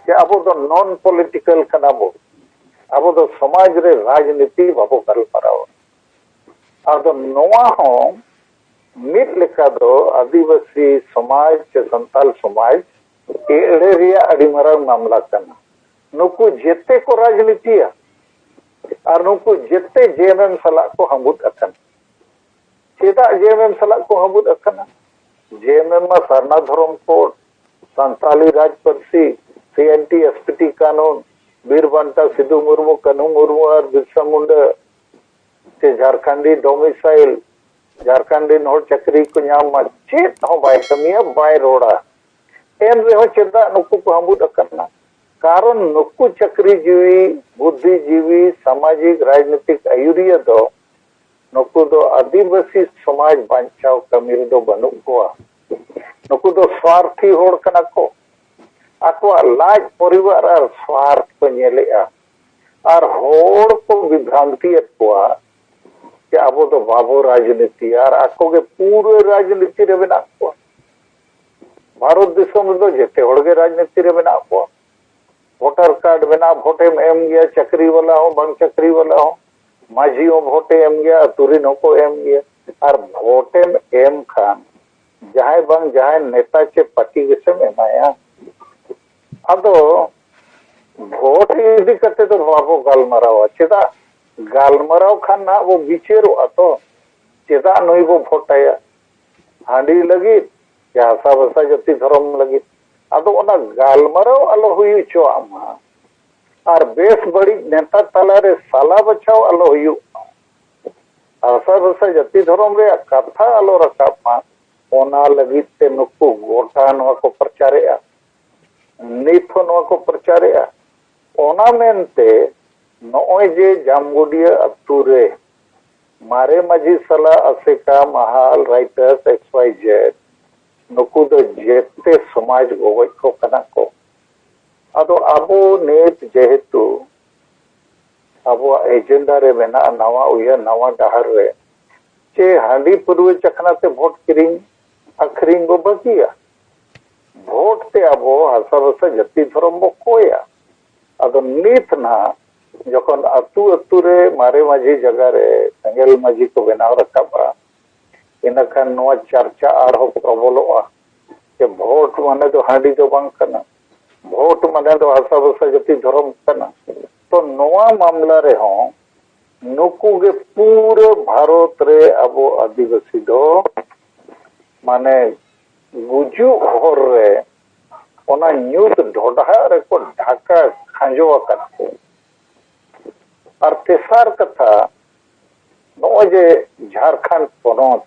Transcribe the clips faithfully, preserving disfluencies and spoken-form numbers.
ᱡᱮ ᱟᱵᱚ ᱫᱚ ᱱᱚᱱ ᱯᱚᱞᱤᱴᱤᱠᱟᱞ ᱠᱟᱱᱟ ᱵᱚ, ᱟᱵᱚ ᱫᱚ ᱥᱚᱢᱟᱡᱽ ᱨᱮ ᱨᱟᱡᱽᱱᱤᱛᱤ ᱵᱟᱵᱚ ᱜᱟᱞᱢᱟᱨᱟᱣᱟ᱾ ᱟᱫᱚ ᱱᱚᱣᱟ ᱦᱚᱸ ᱢᱤᱫ ᱞᱮᱠᱟ ᱫᱚ ᱟᱹᱫᱤᱵᱟᱹᱥᱤ ᱥᱚᱢᱟᱡᱽ ᱥᱮ ᱥᱟᱱᱛᱟᱞ ᱥᱚᱢᱟᱡᱽ ᱮᱲᱮ ᱨᱮᱭᱟᱜ ᱟᱹᱰᱤ ᱢᱟᱨᱟᱝ ᱢᱟᱢᱞᱟ ᱠᱟᱱᱟ᱾ ᱱᱩᱠᱩ ᱡᱮᱛᱮ ᱠᱚ ᱨᱟᱡᱽᱱᱤᱛᱤᱭᱟ ᱟᱨ ᱱᱩᱠᱩ ᱡᱮᱛᱮ ᱡᱮ ᱮᱢ ᱮᱢ ᱥᱟᱞᱟᱜ ᱠᱚ ᱦᱟᱹᱢᱵᱩᱫ ᱟᱠᱟᱱᱟ᱾ ᱪᱮᱫᱟᱜ ᱡᱮ ᱮᱢ ᱮᱢ ᱥᱟᱞᱟᱜ ᱠᱚ ᱦᱟᱹᱢᱵᱩᱫ ᱟᱠᱟᱱᱟ? ᱡᱮ ᱮᱢ ᱮᱢ ᱢᱟ ᱥᱟᱨᱱᱟ ᱫᱷᱚᱨᱚᱢ ᱠᱳᱰ, ᱥᱟᱱᱛᱟᱞᱤ ᱨᱟᱡᱽ ᱯᱟᱹᱨᱥᱤ, ᱥᱤ N T S P T ᱠᱟᱹᱱᱩᱱ, ᱵᱤᱨ ᱵᱟᱱᱴᱟ ᱥᱤᱫᱩ ᱢᱩᱨᱢᱩ, ᱠᱟᱹᱱᱦᱩ ᱢᱩᱨᱢᱩ ᱟᱨ ᱵᱤᱨᱥᱟ ᱢᱩᱱᱰᱟ, ᱥᱮ ᱡᱷᱟᱨᱠᱷᱚᱸᱰᱤ ᱰᱚᱢᱤᱥᱟᱭᱤᱞ, ᱡᱷᱟᱨᱠᱷᱚᱸᱰ ᱨᱮᱱ ᱦᱚᱲ ᱪᱟᱹᱠᱨᱤ ᱠᱚ ᱧᱟᱢ ᱢᱟ, ᱪᱮᱫ ᱦᱚᱸ ᱵᱟᱭ ᱠᱟᱹᱢᱤᱭᱟ, ᱵᱟᱭ ᱨᱚᱲᱟ᱾ ᱮᱱ ᱨᱮᱦᱚᱸ ᱪᱮᱫᱟᱜ ᱱᱩᱠᱩ ᱠᱚ ᱦᱟᱹᱢᱵᱩᱫ ᱟᱠᱟᱱᱟ? ᱠᱟᱨᱚᱱ ᱱᱩᱠᱩ ᱪᱟᱹᱠᱨᱤ ᱡᱤᱣᱤ, ᱵᱩᱫᱽᱫᱷᱤ ᱡᱤᱣᱤ, ᱥᱟᱢᱟᱡᱤᱠ, ᱨᱟᱡᱽᱱᱤᱛᱤᱠ ᱟᱹᱭᱩᱨᱤᱭᱟᱹ ᱫᱚ ᱱᱩᱠᱩ ᱫᱚ ᱟᱹᱫᱤᱵᱟᱹᱥᱤ ᱥᱚᱢᱟᱡᱽ ᱵᱟᱧᱪᱟᱣ ᱠᱟᱹᱢᱤ ᱨᱮᱫᱚ ᱵᱟᱹᱱᱩᱜ ᱠᱚᱣᱟ᱾ ᱱᱩᱠᱩ ᱫᱚ ᱥᱣᱟᱨᱛᱷᱤ ᱦᱚᱲ ᱠᱟᱱᱟ ᱠᱚ᱾ ᱟᱠᱚᱣᱟᱜ ᱞᱟᱡ, ᱯᱚᱨᱤᱵᱟᱨ ᱟᱨ ᱥᱣᱟᱨᱛᱷ ᱠᱚ ᱧᱮᱞᱮᱜᱼᱟ᱾ ᱟᱨ ᱦᱚᱲ ᱠᱚ ᱵᱤᱵᱷᱨᱟᱱᱛᱤᱭᱮᱫ ᱠᱚᱣᱟ ᱡᱮ ᱟᱵᱚ ᱫᱚ ᱵᱟᱵᱚ ᱨᱟᱡᱽᱱᱤᱛᱤᱭᱟ, ᱟᱨ ᱟᱠᱚ ᱜᱮ ᱯᱩᱨᱟᱹ ᱨᱟᱡᱽᱱᱤᱛᱤ ᱨᱮ ᱢᱮᱱᱟᱜ ᱠᱚᱣᱟ᱾ ᱵᱷᱟᱨᱚᱛ ᱫᱤᱥᱚᱢ ᱨᱮᱫᱚ ᱡᱮᱛᱮ ᱦᱚᱲ ᱜᱮ ᱨᱟᱡᱽᱱᱤᱛᱤ ᱨᱮ ᱢᱮᱱᱟᱜ ᱠᱚᱣᱟ᱾ ᱵᱷᱳᱴᱟᱨ ᱠᱟᱨᱰ ᱢᱮᱱᱟᱜᱼᱟ, ᱵᱷᱳᱴᱮᱢ ᱮᱢ ᱜᱮᱭᱟ, ᱪᱟᱹᱠᱨᱤ ᱵᱟᱞᱟ ᱦᱚᱸ, ᱵᱟᱝ ᱪᱟᱹᱠᱨᱤ ᱵᱟᱞᱟ ᱦᱚᱸ, ᱢᱟᱹᱡᱷᱤ ᱦᱚᱸ ᱵᱷᱳᱴᱮ ᱮᱢ ᱜᱮᱭᱟ, ᱟᱹᱛᱩ ᱨᱮᱱ ᱦᱚᱸᱠᱚ ᱮᱢ ᱜᱮᱭᱟ᱾ ᱟᱨ ᱵᱷᱳᱴᱮᱢ ᱮᱢ ᱠᱷᱟᱱ ᱡᱟᱦᱟᱸᱭ ᱵᱟᱝ ᱡᱟᱦᱟᱸᱭ ᱱᱮᱛᱟ ᱪᱮ ᱯᱟᱨᱴᱤ ᱜᱮᱥᱮᱢ ᱮᱢᱟᱭᱟ᱾ ᱟᱫᱚ ᱵᱷᱳᱴ ᱤᱫᱤ ᱠᱟᱛᱮ ᱫᱚ ᱵᱟᱵᱚ ᱜᱟᱞᱢᱟᱨᱟᱣᱟ᱾ ᱪᱮᱫᱟᱜ? ᱜᱟᱞᱢᱟᱨᱟᱣ ᱠᱷᱟᱱ ᱱᱟᱦᱟᱜ ᱵᱚ ᱵᱤᱪᱟᱹᱨᱚᱜᱼᱟ ᱛᱚ, ᱪᱮᱫᱟᱜ ᱱᱩᱭ ᱵᱚ ᱵᱷᱳᱴ ᱟᱭᱟ? ᱦᱟᱺᱰᱤ ᱞᱟᱹᱜᱤᱫ ᱥᱮ ᱦᱟᱥᱟ ᱵᱷᱟᱥᱟ ᱡᱟᱹᱛᱤ ᱫᱷᱚᱨᱚᱢ ᱞᱟᱹᱜᱤᱫ? ᱟᱫᱚ ᱚᱱᱟ ᱜᱟᱞᱢᱟᱨᱟᱣ ᱟᱞᱚ ᱦᱩᱭ ᱦᱚᱪᱚᱣᱟᱜ ᱢᱟ, ᱟᱨ ᱵᱮᱥ ᱵᱟᱹᱲᱤᱡ ᱱᱮᱛᱟ ᱛᱟᱞᱟᱨᱮ ᱥᱟᱞᱟ ᱵᱟᱪᱷᱟᱣ ᱟᱞᱚ ᱦᱩᱭᱩᱜ ᱢᱟ, ᱦᱟᱥᱟ ᱵᱷᱟᱥᱟ ᱡᱟᱹᱛᱤ ᱫᱷᱚᱨᱚᱢ ᱨᱮᱭᱟᱜ ᱠᱟᱛᱷᱟ ᱟᱞᱚ ᱨᱟᱠᱟᱵ ᱢᱟ, ᱚᱱᱟ ᱞᱟᱹᱜᱤᱫ ᱛᱮ ᱱᱩᱠᱩ ᱜᱚᱴᱟ ᱱᱚᱣᱟ ᱠᱚ ᱯᱨᱚᱪᱟᱨᱮᱜᱼᱟ᱾ ᱱᱤᱛ ᱦᱚᱸ ᱱᱚᱣᱟ ᱠᱚ ᱯᱨᱚᱪᱟᱨᱮᱜᱼᱟ᱾ ᱚᱱᱟ ᱢᱮᱱᱛᱮ ᱱᱚᱜᱼᱚᱭ ᱡᱮ ᱡᱟᱢᱜᱚᱰᱤᱭᱟᱹ ᱟᱹᱛᱩ ᱨᱮ ᱢᱟᱨᱮ ᱢᱟᱹᱡᱷᱤ ᱥᱟᱞᱟ, ᱟᱥᱮᱠᱟ, ᱢᱟᱦᱟᱞ, ᱨᱟᱭᱴᱟᱨᱥ, ᱮᱠᱥ ᱣᱟᱭ ᱡᱮᱰ, ᱱᱩᱠᱩ ᱫᱚ ᱡᱮᱛᱮ ᱥᱚᱢᱟᱡᱽ ᱜᱚᱜᱚᱡ ᱠᱚ ᱠᱟᱱᱟ ᱠᱚ᱾ ᱟᱫᱚ ᱟᱵᱚ ᱱᱤᱛ ᱡᱮᱦᱮᱛᱩ ᱟᱵᱚᱣᱟᱜ ᱮᱡᱮᱱᱰᱟ ᱨᱮ ᱢᱮᱱᱟᱜᱼᱟ ᱱᱟᱣᱟ ᱩᱭᱦᱟᱹᱨ, ᱱᱟᱣᱟ ᱰᱟᱦᱟᱨ ᱨᱮ, ᱪᱮ ᱦᱟᱺᱰᱤ ᱯᱟᱹᱨᱣᱟᱹ ᱪᱟᱠᱷᱱᱟ ᱛᱮ ᱵᱷᱳᱴ ᱠᱤᱨᱤᱧ ᱟᱹᱠᱷᱨᱤᱧ ᱵᱚ ᱵᱟᱹᱜᱤᱭᱟ? ᱵᱷᱳᱴ ᱛᱮ ᱟᱵᱚ ᱦᱟᱥᱟ ᱵᱷᱟᱥᱟ ᱡᱟᱹᱛᱤ ᱫᱷᱚᱨᱚᱢ ᱵᱚ ᱠᱚᱭᱟ᱾ ᱟᱫᱚ ᱱᱤᱛ ᱱᱟᱦᱟᱜ ᱡᱚᱠᱷᱚᱱ ᱟᱹᱛᱩ ᱟᱹᱛᱩ ᱨᱮ ᱢᱟᱨᱮ ᱢᱟᱹᱡᱷᱤ ᱡᱟᱭᱜᱟ ᱨᱮ ᱥᱮᱸᱜᱮᱞ ᱢᱟᱹᱡᱷᱤ ᱠᱚ ᱵᱮᱱᱟᱣ ᱨᱟᱠᱟᱵᱼᱟ, ᱤᱱᱟᱹᱠᱷᱟᱱ ᱱᱚᱣᱟ ᱪᱟᱨᱪᱟ ᱟᱨᱦᱚᱸ ᱯᱨᱚᱵᱚᱞᱚᱜᱼᱟ ᱡᱮ ᱵᱷᱳᱴ ᱢᱟᱱᱮ ᱫᱚ ᱦᱟᱺᱰᱤ ᱫᱚ ᱵᱟᱝ ᱠᱟᱱᱟ, ᱵᱷᱳᱴ ᱢᱟᱱᱮ ᱫᱚ ᱦᱟᱥᱟ ᱵᱷᱟᱥᱟ ᱡᱟᱹᱛᱤ ᱫᱷᱚᱨᱚᱢ ᱠᱟᱱᱟ᱾ ᱛᱚ ᱱᱚᱣᱟ ᱢᱟᱢᱞᱟ ᱨᱮᱦᱚᱸ ᱱᱩᱠᱩ ᱜᱮ ᱯᱩᱨᱟᱹ ᱵᱷᱟᱨᱚᱛ ᱨᱮ ᱟᱵᱚ ᱟᱹᱫᱤᱵᱟᱹᱥᱤ ᱫᱚ ᱢᱟᱱᱮ ᱜᱩᱡᱩᱜ ᱦᱚᱨ ᱨᱮ ᱚᱱᱟ ᱧᱩᱛ ᱰᱷᱚᱰᱦᱟᱜ ᱨᱮᱠᱚ ᱰᱷᱟᱠᱟ ᱠᱷᱟᱸᱡᱚ ᱟᱠᱟᱫ ᱠᱚ᱾ ᱟᱨ ᱛᱮᱥᱟᱨ ᱠᱟᱛᱷᱟ, ᱱᱚᱜᱼᱚᱭ ᱡᱮ ᱡᱷᱟᱲᱠᱷᱚᱸᱰ ᱯᱚᱱᱚᱛ,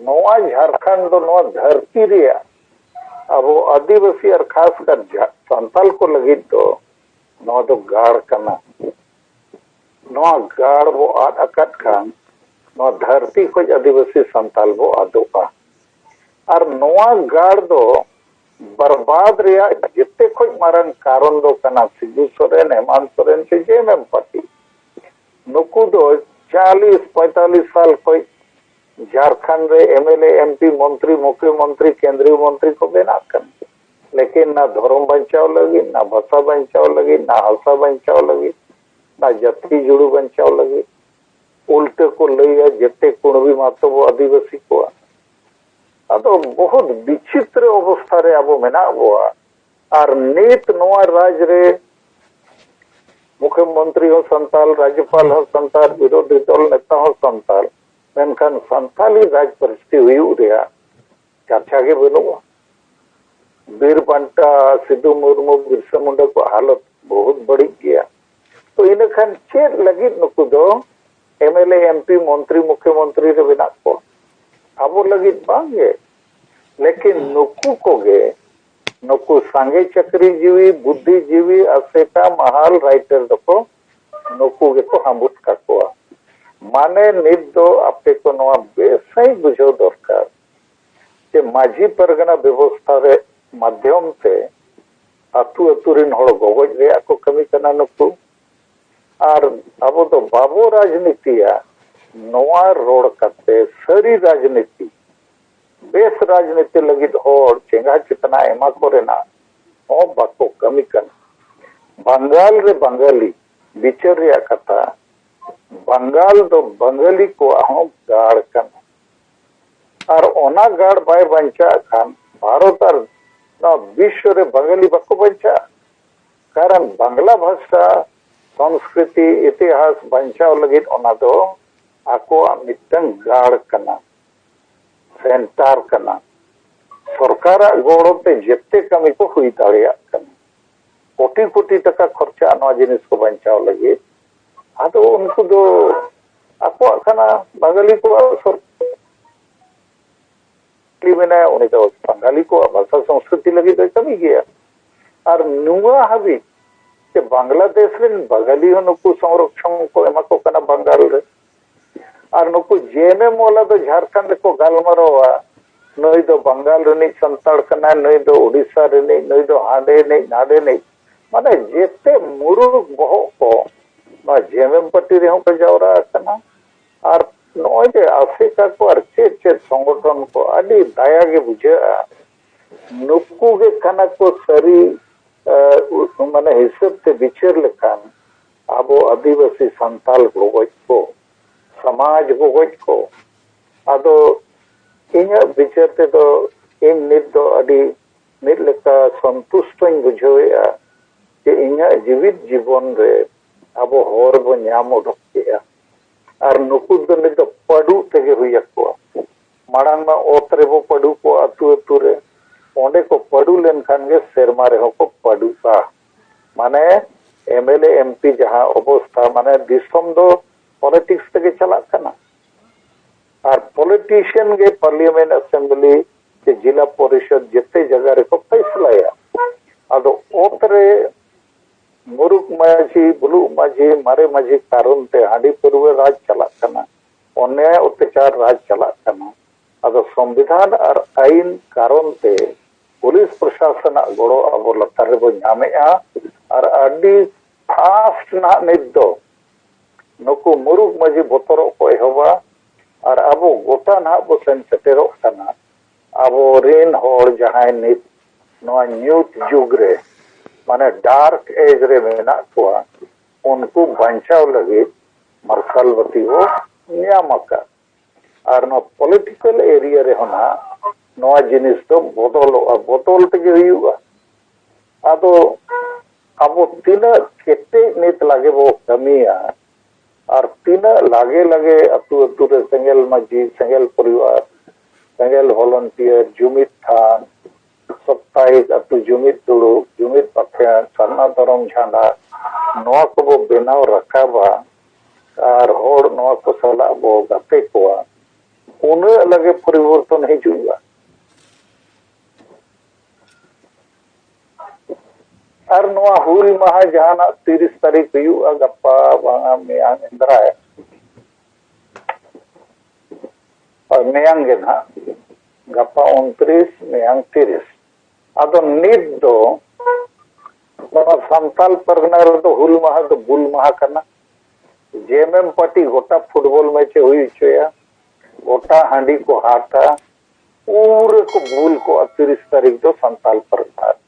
ᱱᱚᱣᱟ ᱡᱷᱟᱲᱠᱷᱚᱸᱰ ᱫᱚ ᱱᱚᱣᱟ ᱫᱷᱟᱹᱨᱛᱤ ᱨᱮᱭᱟᱜ ᱟᱵᱚ ᱟᱹᱫᱤᱵᱟᱹᱥᱤ ᱟᱨ ᱠᱷᱟᱥ ᱠᱟᱨ ᱡᱷᱟ-, ᱥᱟᱱᱛᱟᱞ ᱠᱚ ᱞᱟᱹᱜᱤᱫ ᱫᱚ ᱱᱚᱣᱟ ᱫᱚ ᱜᱟᱲ ᱠᱟᱱᱟ᱾ ᱱᱚᱣᱟ ᱜᱟᱲ ᱵᱚ ᱟᱫ ᱟᱠᱟᱫ ᱠᱷᱟᱱ ᱱᱚᱣᱟ ᱫᱷᱟᱹᱨᱛᱤ ᱠᱷᱚᱱ ᱟᱹᱫᱤᱵᱟᱹᱥᱤ ᱥᱟᱱᱛᱟᱞ ᱵᱚ ᱟᱫᱚᱜᱼᱟ᱾ ᱟᱨ ᱱᱚᱣᱟ ᱜᱟᱲ ᱫᱚ ᱵᱟᱨᱵᱟᱫ ᱨᱮᱭᱟᱜ ᱡᱮᱛᱮ ᱠᱷᱚᱱ ᱢᱟᱨᱟᱝ ᱠᱟᱨᱚᱱ ᱫᱚ ᱠᱟᱱᱟ ᱥᱤᱵᱩ ᱥᱚᱨᱮᱱ, ᱦᱮᱢᱟᱱᱛ ᱥᱚᱨᱮᱱ ᱥᱮ ᱡᱮ ᱮᱢ ᱮᱢ ᱯᱟᱨᱴᱤ᱾ ᱱᱩᱠᱩ ᱫᱚ ᱪᱟᱞᱤᱥ ᱯᱚᱸᱭᱛᱟᱞᱤᱥ ᱥᱟᱞ ᱠᱷᱚᱱ ᱡᱷᱟᱲᱠᱷᱚᱸᱰ ᱨᱮ M L A, M P, ᱢᱚᱱᱛᱨᱤ, ᱢᱩᱠᱷᱭᱚᱢᱚᱱᱛᱨᱤ, ᱠᱮᱱᱫᱨᱤᱭᱚ ᱢᱚᱱᱛᱨᱤ ᱠᱚ ᱵᱮᱱᱟᱜ ᱠᱟᱱᱟ᱾ ᱞᱮᱠᱤᱱ ᱱᱟ ᱫᱷᱚᱨᱚᱢ ᱵᱟᱧᱪᱟᱣ ᱞᱟᱹᱜᱤᱫ, ᱱᱟ ᱵᱷᱟᱥᱟ ᱵᱟᱧᱪᱟᱣ ᱞᱟᱹᱜᱤᱫ, ᱱᱟ ᱦᱟᱥᱟ ᱵᱟᱧᱪᱟᱣ ᱞᱟᱹᱜᱤᱫ, ᱱᱟ ᱡᱟᱹᱛᱤ ᱡᱩᱲᱩ ᱵᱟᱧᱪᱟᱣ ᱞᱟᱹᱜᱤᱫ᱾ ᱩᱞᱴᱟᱹ ᱠᱚ ᱞᱟᱹᱭᱟ, ᱡᱮᱛᱮ ᱠᱩᱬᱵᱤ ᱢᱟᱛᱚ ᱵᱚ ᱟᱹᱫᱤᱵᱟᱹᱥᱤ ᱠᱚᱣᱟ᱾ ᱟᱫᱚ ᱵᱚᱦᱩᱛ ᱵᱤᱪᱤᱛᱨᱚ ᱚᱵᱚᱥᱛᱷᱟ ᱨᱮ ᱟᱵᱚ ᱢᱮᱱᱟᱜ ᱵᱚᱣᱟ᱾ ᱟᱨ ᱱᱤᱛ ᱱᱚᱣᱟ ᱨᱟᱡᱽ ᱨᱮ ᱢᱩᱠᱷᱭᱚᱢᱚᱱᱛᱨᱤ ᱦᱚᱸ ᱥᱟᱱᱛᱟᱞ, ᱨᱟᱡᱽᱭᱚᱯᱟᱞ ᱦᱚᱸ ᱥᱟᱱᱛᱟᱞ, ᱵᱤᱨᱳᱫᱷᱤ ᱫᱚᱞ ᱱᱮᱛᱟ ᱦᱚᱸ ᱥᱟᱱᱛᱟᱞ, ᱢᱮᱱᱠᱷᱟᱱ ᱥᱟᱱᱛᱟᱞᱤ ᱨᱟᱡᱽ ᱯᱟᱹᱨᱥᱤ ᱦᱩᱭᱩᱜ ᱨᱮᱭᱟᱜ ᱪᱟᱨᱪᱟ ᱜᱮ ᱵᱟᱹᱱᱩᱜᱼᱟ᱾ ᱵᱤᱨ ᱵᱟᱱᱴᱟ, ᱥᱤᱫᱩ ᱢᱩᱨᱢᱩ, ᱵᱤᱨᱥᱟ ᱢᱩᱱᱰᱟ ᱠᱚᱣᱟᱜ ᱦᱟᱞᱚᱛ ᱵᱚᱦᱩᱛ ᱵᱟᱹᱲᱤᱡ ᱜᱮᱭᱟ᱾ ᱛᱚ ᱤᱱᱟᱹ ᱠᱷᱟᱱ ᱪᱮᱫ ᱞᱟᱹᱜᱤᱫ ᱱᱩᱠᱩ ᱫᱚ M L A, M P, ᱢᱚᱱᱛᱨᱤ, ᱢᱩᱠᱷᱭᱚᱢᱚᱱᱛᱨᱤ ᱨᱮ ᱢᱮᱱᱟᱜ ᱠᱚᱣᱟ? ᱟᱵᱚ ᱞᱟᱹᱜᱤᱫ ᱵᱟᱝ ᱜᱮ᱾ ᱞᱮᱠᱤᱱ ᱱᱩᱠᱩ ᱠᱚᱜᱮ, ᱱᱩᱠᱩ ᱥᱟᱸᱜᱮ ᱪᱟᱹᱠᱨᱤ ᱡᱤᱣᱤ, ᱵᱩᱫᱽᱫᱷᱤ ᱡᱤᱣᱤ, ᱟᱥᱮᱠᱟ, ᱢᱟᱦᱟᱞ, ᱨᱟᱭᱴᱟᱨ ᱫᱚᱠᱚ ᱱᱩᱠᱩ ᱜᱮᱠᱚ ᱦᱟᱢᱵᱩᱫ ᱠᱟᱠᱚᱣᱟ᱾ ᱢᱟᱱᱮ ᱱᱤᱛ ᱫᱚ ᱟᱯᱮ ᱠᱚ ᱱᱚᱣᱟ ᱵᱮᱥ ᱥᱟᱺᱦᱤᱡ ᱵᱩᱡᱷᱟᱹᱣ ᱫᱚᱨᱠᱟᱨ ᱡᱮ ᱢᱟᱹᱡᱷᱤ ᱯᱟᱨᱜᱟᱱᱟ ᱵᱮᱵᱚᱥᱛᱷᱟ ᱨᱮ ᱢᱟᱫᱽᱫᱷᱚᱢ ᱛᱮ ᱟᱹᱛᱩ ᱟᱹᱛᱩ ᱨᱤᱱ ᱦᱚᱲ ᱜᱚᱜᱚᱡ ᱨᱮᱭᱟᱜ ᱠᱚ ᱠᱟᱹᱢᱤ ᱠᱟᱱᱟ ᱱᱩᱠᱩ᱾ ᱟᱨ ᱟᱵᱚ ᱫᱚ ᱵᱟᱵᱚ ᱨᱟᱡᱽᱱᱤᱛᱤᱭᱟ, ᱱᱚᱣᱟ ᱨᱚᱲ ᱠᱟᱛᱮ ᱥᱟᱹᱨᱤ ᱨᱟᱡᱽᱱᱤᱛᱤ, ᱵᱮᱥ ᱨᱟᱡᱽᱱᱤᱛᱤ ᱞᱟᱹᱜᱤᱫ ᱦᱚᱲ ᱪᱮᱸᱜᱷᱟ ᱪᱮᱛᱱᱟ ᱮᱢᱟ ᱠᱚ ᱨᱮᱱᱟᱜ ᱦᱚᱸ ᱵᱟᱠᱚ ᱠᱟᱹᱢᱤ ᱠᱟᱱᱟ᱾ ᱵᱟᱝᱜᱟᱞ ᱨᱮ ᱵᱟᱝᱜᱟᱞᱤ ᱵᱤᱪᱟᱹᱨ ᱨᱮᱭᱟᱜ ᱠᱟᱛᱷᱟ, ᱵᱟᱝᱜᱟᱞ ᱫᱚ ᱵᱟᱝᱜᱟᱞᱤ ᱠᱚᱣᱟᱜ ᱦᱚᱸ ᱜᱟᱲ ᱠᱟᱱᱟ᱾ ᱟᱨ ᱚᱱᱟ ᱜᱟᱲ ᱵᱟᱭ ᱵᱟᱧᱪᱟᱜ ᱠᱷᱟᱱ ᱵᱷᱟᱨᱚᱛ ᱟᱨ ᱱᱚᱣᱟ ᱵᱤᱥᱥᱚ ᱨᱮ ᱵᱟᱝᱜᱟᱞᱤ ᱵᱟᱠᱚ ᱵᱟᱧᱪᱟᱜᱼᱟ᱾ ᱠᱟᱨᱚᱱ ᱵᱟᱝᱞᱟ ᱵᱷᱟᱥᱟ, ᱥᱚᱝᱥᱠᱨᱤᱛᱤ, ᱤᱛᱤᱦᱟᱥ ᱵᱟᱧᱪᱟᱣ ᱞᱟᱹᱜᱤᱫ ᱚᱱᱟ ᱫᱚ ᱟᱠᱚᱣᱟᱜ ᱢᱤᱫᱴᱟᱝ ᱜᱟᱲ ᱠᱟᱱᱟ, ᱥᱮᱱᱴᱟᱨ ᱠᱟᱱᱟ᱾ ᱥᱚᱨᱠᱟᱨᱟᱜ ᱜᱚᱲᱚ ᱛᱮ ᱡᱮᱛᱮ ᱠᱟᱹᱢᱤ ᱠᱚ ᱦᱩᱭ ᱫᱟᱲᱮᱭᱟᱜ ᱠᱟᱱᱟ᱾ ᱠᱳᱴᱤ ᱠᱳᱴᱤ ᱴᱟᱠᱟ ᱠᱷᱚᱨᱪᱟᱜᱼᱟ ᱱᱚᱣᱟ ᱡᱤᱱᱤᱥ ᱠᱚ ᱵᱟᱧᱪᱟᱣ ᱞᱟᱹᱜᱤᱫ᱾ ᱟᱫᱚ ᱩᱱᱠᱩ ᱫᱚ ᱟᱠᱚᱣᱟᱜ ᱠᱟᱱᱟ, ᱵᱟᱝᱜᱟᱞᱤ ᱠᱚᱣᱟᱜ ᱥᱚᱨᱠᱟᱨ ᱢᱮᱱᱟᱭᱟ, ᱩᱱᱤ ᱫᱚ ᱵᱟᱝᱜᱟᱞᱤ ᱠᱚᱣᱟᱜ ᱵᱷᱟᱥᱟ ᱥᱚᱝᱥᱠᱨᱤᱛᱤ ᱞᱟᱹᱜᱤᱫ ᱫᱚᱭ ᱠᱟᱹᱢᱤ ᱜᱮᱭᱟ᱾ ᱟᱨ ᱱᱚᱣᱟ ᱦᱟᱹᱵᱤᱡ ᱡᱮ ᱵᱟᱝᱞᱟᱫᱮᱥ ᱨᱮᱱ ᱵᱟᱝᱜᱟᱞᱤ ᱦᱚᱸ ᱱᱩᱠᱩ ᱥᱚᱝᱨᱚᱠᱷᱚᱱ ᱠᱚ ᱮᱢᱟ ᱠᱚ ᱠᱟᱱᱟ ᱵᱟᱝᱜᱟᱞ ᱨᱮ᱾ ᱟᱨ ᱱᱩᱠᱩ ᱡᱮ ᱮᱢ ᱮᱢ ᱣᱟᱞᱟ ᱫᱚ ᱡᱷᱟᱲᱠᱷᱚᱸᱰ ᱨᱮᱠᱚ ᱜᱟᱞᱢᱟᱨᱟᱣᱟ, ᱱᱩᱭ ᱫᱚ ᱵᱟᱝᱜᱟᱞ ᱨᱤᱱᱤᱡ ᱥᱟᱱᱛᱟᱲ ᱠᱟᱱᱟᱭ, ᱱᱩᱭ ᱫᱚ ᱩᱲᱤᱥᱥᱟ ᱨᱤᱱᱤᱡ, ᱱᱩᱭ ᱫᱚ ᱦᱟᱸᱰᱮ ᱨᱤᱱᱤᱡ, ᱱᱟᱰᱮ ᱨᱤᱱᱤᱡ᱾ ᱢᱟᱱᱮ ᱡᱮᱛᱮ ᱢᱩᱨᱩᱠ ᱵᱚᱦᱚᱜ ᱠᱚ ᱱᱚᱣᱟ ᱡᱮ ᱮᱢ ᱮᱢ ᱯᱟᱨᱴᱤ ᱨᱮᱦᱚᱸ ᱠᱚ ᱡᱟᱣᱨᱟ ᱟᱠᱟᱱᱟ᱾ ᱟᱨ ᱱᱚᱜᱼᱚᱭ ᱡᱮ ᱟᱥᱮᱠᱟ ᱠᱚ ᱟᱨ ᱪᱮᱫ ᱪᱮᱫ ᱥᱚᱝᱜᱚᱴᱷᱚᱱ ᱠᱚ, ᱟᱹᱰᱤ ᱫᱟᱭᱟ ᱜᱮ ᱵᱩᱡᱷᱟᱹᱜᱼᱟ᱾ ᱱᱩᱠᱩ ᱜᱮ ᱠᱟᱱᱟ ᱠᱚ ᱥᱟᱹᱨᱤ, ᱮ, ᱢᱟᱱᱮ ᱦᱤᱥᱟᱹᱵ ᱛᱮ ᱵᱤᱪᱟᱹᱨ ᱞᱮᱠᱷᱟᱱ ᱟᱵᱚ ᱟᱹᱫᱤᱵᱟᱹᱥᱤ ᱥᱟᱱᱛᱟᱞ ᱜᱚᱜᱚᱡ ᱠᱚ, ᱥᱚᱢᱟᱡᱽ ᱜᱚᱜᱚᱡ ᱠᱚ᱾ ᱟᱫᱚ ᱤᱧᱟᱹᱜ ᱵᱤᱪᱟᱹᱨ ᱛᱮᱫᱚ ᱤᱧ ᱱᱤᱛ ᱫᱚ ᱟᱹᱰᱤ ᱢᱤᱫ ᱞᱮᱠᱟ ᱥᱚᱱᱛᱩᱥᱴᱚᱧ ᱵᱩᱡᱷᱟᱹᱣᱮᱫᱼᱟ ᱡᱮ ᱤᱧᱟᱹᱜ ᱡᱤᱣᱤᱫ ᱡᱤᱵᱚᱱ ᱨᱮ ᱟᱵᱚ ᱦᱚᱨ ᱵᱚ ᱧᱟᱢ ᱩᱰᱩᱠ ᱠᱮᱫᱼᱟ᱾ ᱟᱨ ᱱᱩᱠᱩ ᱫᱚ ᱱᱤᱛ ᱫᱚ ᱯᱟᱹᱰᱩᱜ ᱛᱮᱜᱮ ᱦᱩᱭ ᱟᱠᱚᱣᱟ᱾ ᱢᱟᱲᱟᱝ ᱢᱟ ᱚᱛ ᱨᱮᱵᱚ ᱯᱟᱹᱰᱩ ᱠᱚᱣᱟ ᱟᱹᱛᱩ ᱟᱹᱛᱩ ᱨᱮ, ᱚᱸᱰᱮ ᱠᱚ ᱯᱟᱹᱰᱩ ᱞᱮᱱᱠᱷᱟᱱ ᱜᱮ ᱥᱮᱨᱢᱟ ᱨᱮᱦᱚᱸ ᱠᱚ ᱯᱟᱹᱰᱩᱜᱼᱟ᱾ ᱢᱟᱱᱮ M L A, M P ᱡᱟᱦᱟᱸ ᱚᱵᱚᱥᱛᱷᱟ, ᱢᱟᱱᱮ ᱫᱤᱥᱚᱢ ᱫᱚ ᱯᱚᱞᱤᱴᱤᱠᱥ ᱛᱮᱜᱮ ᱪᱟᱞᱟᱜ ᱠᱟᱱᱟ᱾ ᱟᱨ ᱯᱚᱞᱤᱴᱤᱥᱤᱭᱟᱱ ᱜᱮ ᱯᱟᱨᱞᱤᱭᱟᱢᱮᱱᱴ, ᱟᱥᱮᱢᱵᱞᱤ ᱥᱮ ᱡᱤᱞᱟ ᱯᱚᱨᱤᱥᱚᱫ ᱡᱮᱛᱮ ᱡᱟᱭᱜᱟ ᱨᱮᱠᱚ ᱯᱷᱮᱥᱞᱟᱭᱟ᱾ ᱟᱫᱚ ᱚᱛ ᱨᱮ ᱢᱩᱨᱩᱠ ᱢᱟᱹᱡᱷᱤ, ᱵᱩᱞᱩᱜ ᱢᱟᱹᱡᱷᱤ, ᱢᱟᱨᱮ ᱢᱟᱹᱡᱷᱤ ᱠᱟᱨᱚᱱ ᱛᱮ ᱦᱟᱺᱰᱤ ᱯᱟᱹᱨᱣᱟᱹ ᱨᱟᱡᱽ ᱪᱟᱞᱟᱜ ᱠᱟᱱᱟ, ᱚᱱᱱᱭᱟᱭ ᱚᱛᱛᱟᱪᱟᱨ ᱨᱟᱡᱽ ᱪᱟᱞᱟᱜ ᱠᱟᱱᱟ᱾ ᱟᱫᱚ ᱥᱚᱝᱵᱤᱫᱷᱟᱱ ᱟᱨ ᱟᱹᱭᱤᱱ ᱠᱟᱨᱚᱱ ᱛᱮ ᱯᱩᱞᱤᱥ ᱯᱨᱚᱥᱟᱥᱚᱱᱟᱜ ᱜᱚᱲᱚ ᱟᱵᱚ ᱞᱟᱛᱟᱨ ᱨᱮᱵᱚ ᱧᱟᱢᱮᱜᱼᱟ᱾ ᱟᱨ ᱟᱹᱰᱤ ᱯᱷᱟᱥᱴ ᱱᱟᱦᱟᱜ ᱱᱤᱛ ᱫᱚ ᱱᱩᱠᱩ ᱢᱩᱨᱩᱠ ᱢᱟᱹᱡᱷᱤ ᱵᱚᱛᱚᱨᱚᱜ ᱠᱚ ᱮᱦᱚᱵᱟ᱾ ᱟᱨ ᱟᱵᱚ ᱜᱚᱴᱟ ᱱᱟᱦᱟᱜ ᱵᱚ ᱥᱮᱱ ᱥᱮᱴᱮᱨᱚᱜ ᱠᱟᱱᱟ᱾ ᱟᱵᱚᱨᱤᱱ ᱦᱚᱲ ᱡᱟᱦᱟᱸᱭ ᱱᱤᱛ ᱱᱚᱣᱟ ᱧᱩᱛ ᱡᱩᱜᱽ ᱨᱮ, ᱢᱟᱱᱮ dark age ᱨᱮ ᱢᱮᱱᱟᱜ ᱠᱚᱣᱟ, ᱩᱱᱠᱩ ᱵᱟᱧᱪᱟᱣ ᱞᱟᱹᱜᱤᱫ ᱢᱟᱨᱥᱟᱞ ᱵᱟᱹᱛᱤ ᱵᱚ ᱧᱟᱢ ᱟᱠᱟᱫ᱾ ᱟᱨ ᱱᱚᱣᱟ political area ᱨᱮᱦᱚᱸ ᱱᱟᱦᱟᱜ ᱱᱚᱣᱟ ᱡᱤᱱᱤᱥ ᱫᱚ ᱵᱚᱫᱚᱞᱚᱜᱼᱟ, ᱵᱚᱫᱚᱞ ᱛᱮᱜᱮ ᱦᱩᱭᱩᱜᱼᱟ᱾ ᱟᱫᱚ ᱟᱵᱚ ᱛᱤᱱᱟᱹᱜ ᱠᱮᱴᱮᱡ ᱱᱤᱛ ᱞᱟᱜᱮ ᱵᱚ ᱠᱟᱹᱢᱤᱭᱟ, ᱟᱨ ᱛᱤᱱᱟᱹᱜ ᱞᱟᱜᱮ ᱞᱟᱜᱮ ᱟᱹᱛᱩ ᱟᱹᱛᱩ ᱨᱮ ᱥᱮᱸᱜᱮᱞ ᱢᱟᱹᱡᱷᱤ, ᱥᱮᱸᱜᱮᱞ ᱯᱚᱨᱤᱵᱟᱨ, ᱥᱮᱸᱜᱮᱞ volunteer, ᱡᱩᱢᱤᱫ ᱛᱷᱟᱱ, ᱥᱟᱯᱛᱟᱦᱤᱠ ᱟᱹᱛᱩ ᱡᱩᱢᱤᱫ ᱫᱩᱲᱩᱵ, ᱡᱩᱢᱤᱫ ᱵᱟᱠᱷᱮᱬ, ᱥᱟᱨᱱᱟ ᱫᱷᱚᱨᱚᱢ ᱡᱷᱟᱸᱰᱟ, ᱱᱚᱣᱟ ᱠᱚᱵᱚ ᱵᱮᱱᱟᱣ ᱨᱟᱠᱟᱵᱟ, ᱟᱨ ᱦᱚᱲ ᱱᱚᱣᱟ ᱠᱚ ᱥᱟᱞᱟᱜ ᱵᱚ ᱜᱟᱛᱮ ᱠᱚᱣᱟ, ᱩᱱᱟᱹᱜ ᱞᱟᱜᱮ ᱯᱚᱨᱤᱵᱚᱨᱛᱚᱱ ᱦᱤᱡᱩᱜᱼᱟ᱾ ᱟᱨ ᱱᱚᱣᱟ ᱦᱩᱞ ᱢᱟᱦᱟ ᱡᱟᱦᱟᱱᱟᱜ ᱛᱤᱨᱤᱥ ᱛᱟᱹᱨᱤᱠᱷ ᱦᱩᱭᱩᱜᱼᱟ, ᱜᱟᱯᱟ ᱵᱟᱝᱟ ᱢᱮᱭᱟᱝ ᱮᱱᱫᱨᱟᱭ, ᱟᱨ ᱢᱮᱭᱟᱝ ᱜᱮ ᱱᱟᱦᱟᱜ, ᱜᱟᱯᱟ ᱩᱱᱛᱨᱤᱥ, ᱢᱮᱭᱟᱝ ᱛᱤᱨᱤᱥ᱾ ᱟᱫᱚ ᱱᱤᱛ ᱫᱚ ᱱᱚᱣᱟ ᱥᱟᱱᱛᱟᱞ ᱯᱟᱨᱜᱟᱱᱟ ᱨᱮᱫᱚ ᱦᱩᱞ ᱢᱟᱦᱟ ᱫᱚ ᱵᱩᱞ ᱢᱟᱦᱟ ᱠᱟᱱᱟ᱾ ᱡᱮᱢᱮᱢ ᱯᱟᱹᱴᱤ ᱜᱚᱴᱟ ᱯᱷᱩᱴᱵᱚᱞ ᱢᱮᱪ ᱮ ᱦᱩᱭ ᱦᱚᱪᱚᱭᱟ, ᱜᱚᱴᱟ ᱦᱟᱺᱰᱤ ᱠᱚ ᱦᱟᱴᱟ, ᱯᱩᱨᱟᱹ ᱠᱚ ᱵᱩᱞ ᱠᱚᱜᱼᱟ ᱛᱤᱨᱤᱥ ᱛᱟᱹᱨᱤᱠᱷ ᱫᱚ ᱥᱟᱱᱛᱟᱞ ᱯᱟᱨᱜᱟᱱᱟ ᱨᱮ᱾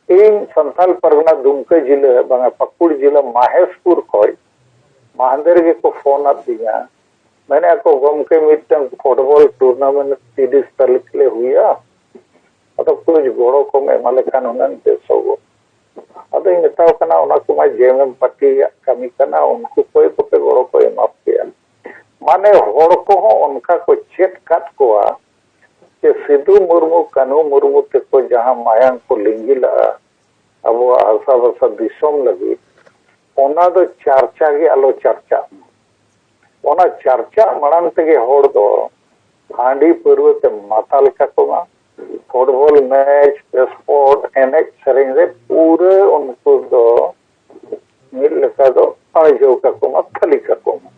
ᱤᱧ ᱥᱟᱱᱛᱟᱞ ᱯᱟᱨᱜᱟᱱᱟ ᱫᱩᱢᱠᱟᱹ ᱡᱤᱞᱟᱹ, ᱵᱟᱝᱟ, ᱯᱟᱹᱠᱩᱲ ᱡᱤᱞᱟᱹ ᱢᱟᱦᱮᱥᱯᱩᱨ ᱠᱷᱚᱡ ᱢᱟᱦᱫᱮᱨ ᱜᱮᱠᱚ ᱯᱷᱳᱱ ᱟᱫᱤᱧᱟ, ᱢᱮᱱᱮᱫ ᱠᱚ, "ᱜᱚᱢᱠᱮ, ᱢᱤᱫᱴᱟᱝ ᱯᱷᱩᱴᱵᱚᱞ ᱴᱩᱨᱱᱟᱢᱮᱱᱴ ᱛᱤᱨᱤᱥ ᱛᱟᱹᱨᱤᱠᱷ ᱞᱮ ᱦᱩᱭᱟ, ᱟᱫᱚ ᱠᱩᱪ ᱜᱚᱲᱚ ᱠᱚᱢ ᱮᱢᱟ ᱞᱮᱠᱷᱟᱱ ᱦᱩᱱᱟᱹᱝ ᱵᱮᱥᱚᱜᱚᱜ᱾" ᱟᱫᱚᱧ ᱢᱮᱛᱟᱣ ᱠᱟᱱᱟ, "ᱚᱱᱟ ᱠᱚᱢᱟ ᱡᱮᱢᱮᱢ ᱯᱟᱹᱴᱤᱭᱟᱜ ᱠᱟᱹᱢᱤ ᱠᱟᱱᱟ, ᱩᱱᱠᱩ ᱠᱚᱭ ᱠᱚᱯᱮ ᱜᱚᱲᱚ ᱠᱚ ᱮᱢᱟ ᱯᱮᱭᱟ᱾" ᱢᱟᱱᱮ ᱦᱚᱲ ᱠᱚᱦᱚᱸ ᱚᱱᱠᱟ ᱠᱚ ᱪᱮᱫ ᱠᱟᱫ ᱠᱚᱣᱟ ᱡᱮ ᱥᱤᱫᱩ ᱢᱩᱨᱢᱩ, ᱠᱟᱹᱱᱦᱩ ᱢᱩᱨᱢᱩ ᱛᱮᱠᱚ ᱡᱟᱦᱟᱸ ᱢᱟᱭᱟᱝ ᱠᱚ ᱞᱤᱸᱜᱤ ᱞᱟᱜᱼᱟ ᱟᱵᱚᱣᱟᱜ ᱦᱟᱥᱟ ᱵᱷᱟᱥᱟ ᱫᱤᱥᱚᱢ ᱞᱟᱹᱜᱤᱫ, ᱚᱱᱟ ᱫᱚ ᱪᱟᱨᱪᱟ ᱜᱮ ᱟᱞᱚ ᱪᱟᱨᱪᱟᱜ ᱢᱟ᱾ ᱚᱱᱟ ᱪᱟᱨᱪᱟᱜ ᱢᱟᱲᱟᱝ ᱛᱮᱜᱮ ᱦᱚᱲ ᱫᱚ ᱦᱟᱺᱰᱤ ᱯᱟᱹᱨᱣᱟᱹ ᱛᱮ ᱢᱟᱛᱟᱞ ᱠᱟᱠᱚ ᱢᱟ, ᱯᱷᱩᱴᱵᱚᱞ ᱢᱮᱪ, ᱥᱯᱳᱨᱴ, ᱮᱱᱮᱡ ᱥᱮᱨᱮᱧ ᱨᱮ ᱯᱩᱨᱟᱹ ᱩᱱᱠᱩ ᱫᱚ ᱢᱤᱫ ᱞᱮᱠᱟ ᱫᱚ ᱟᱹᱲᱡᱷᱟᱹᱣ ᱠᱟᱠᱚ ᱢᱟ, ᱛᱷᱟᱹᱞᱤ ᱠᱟᱠᱚ ᱢᱟ᱾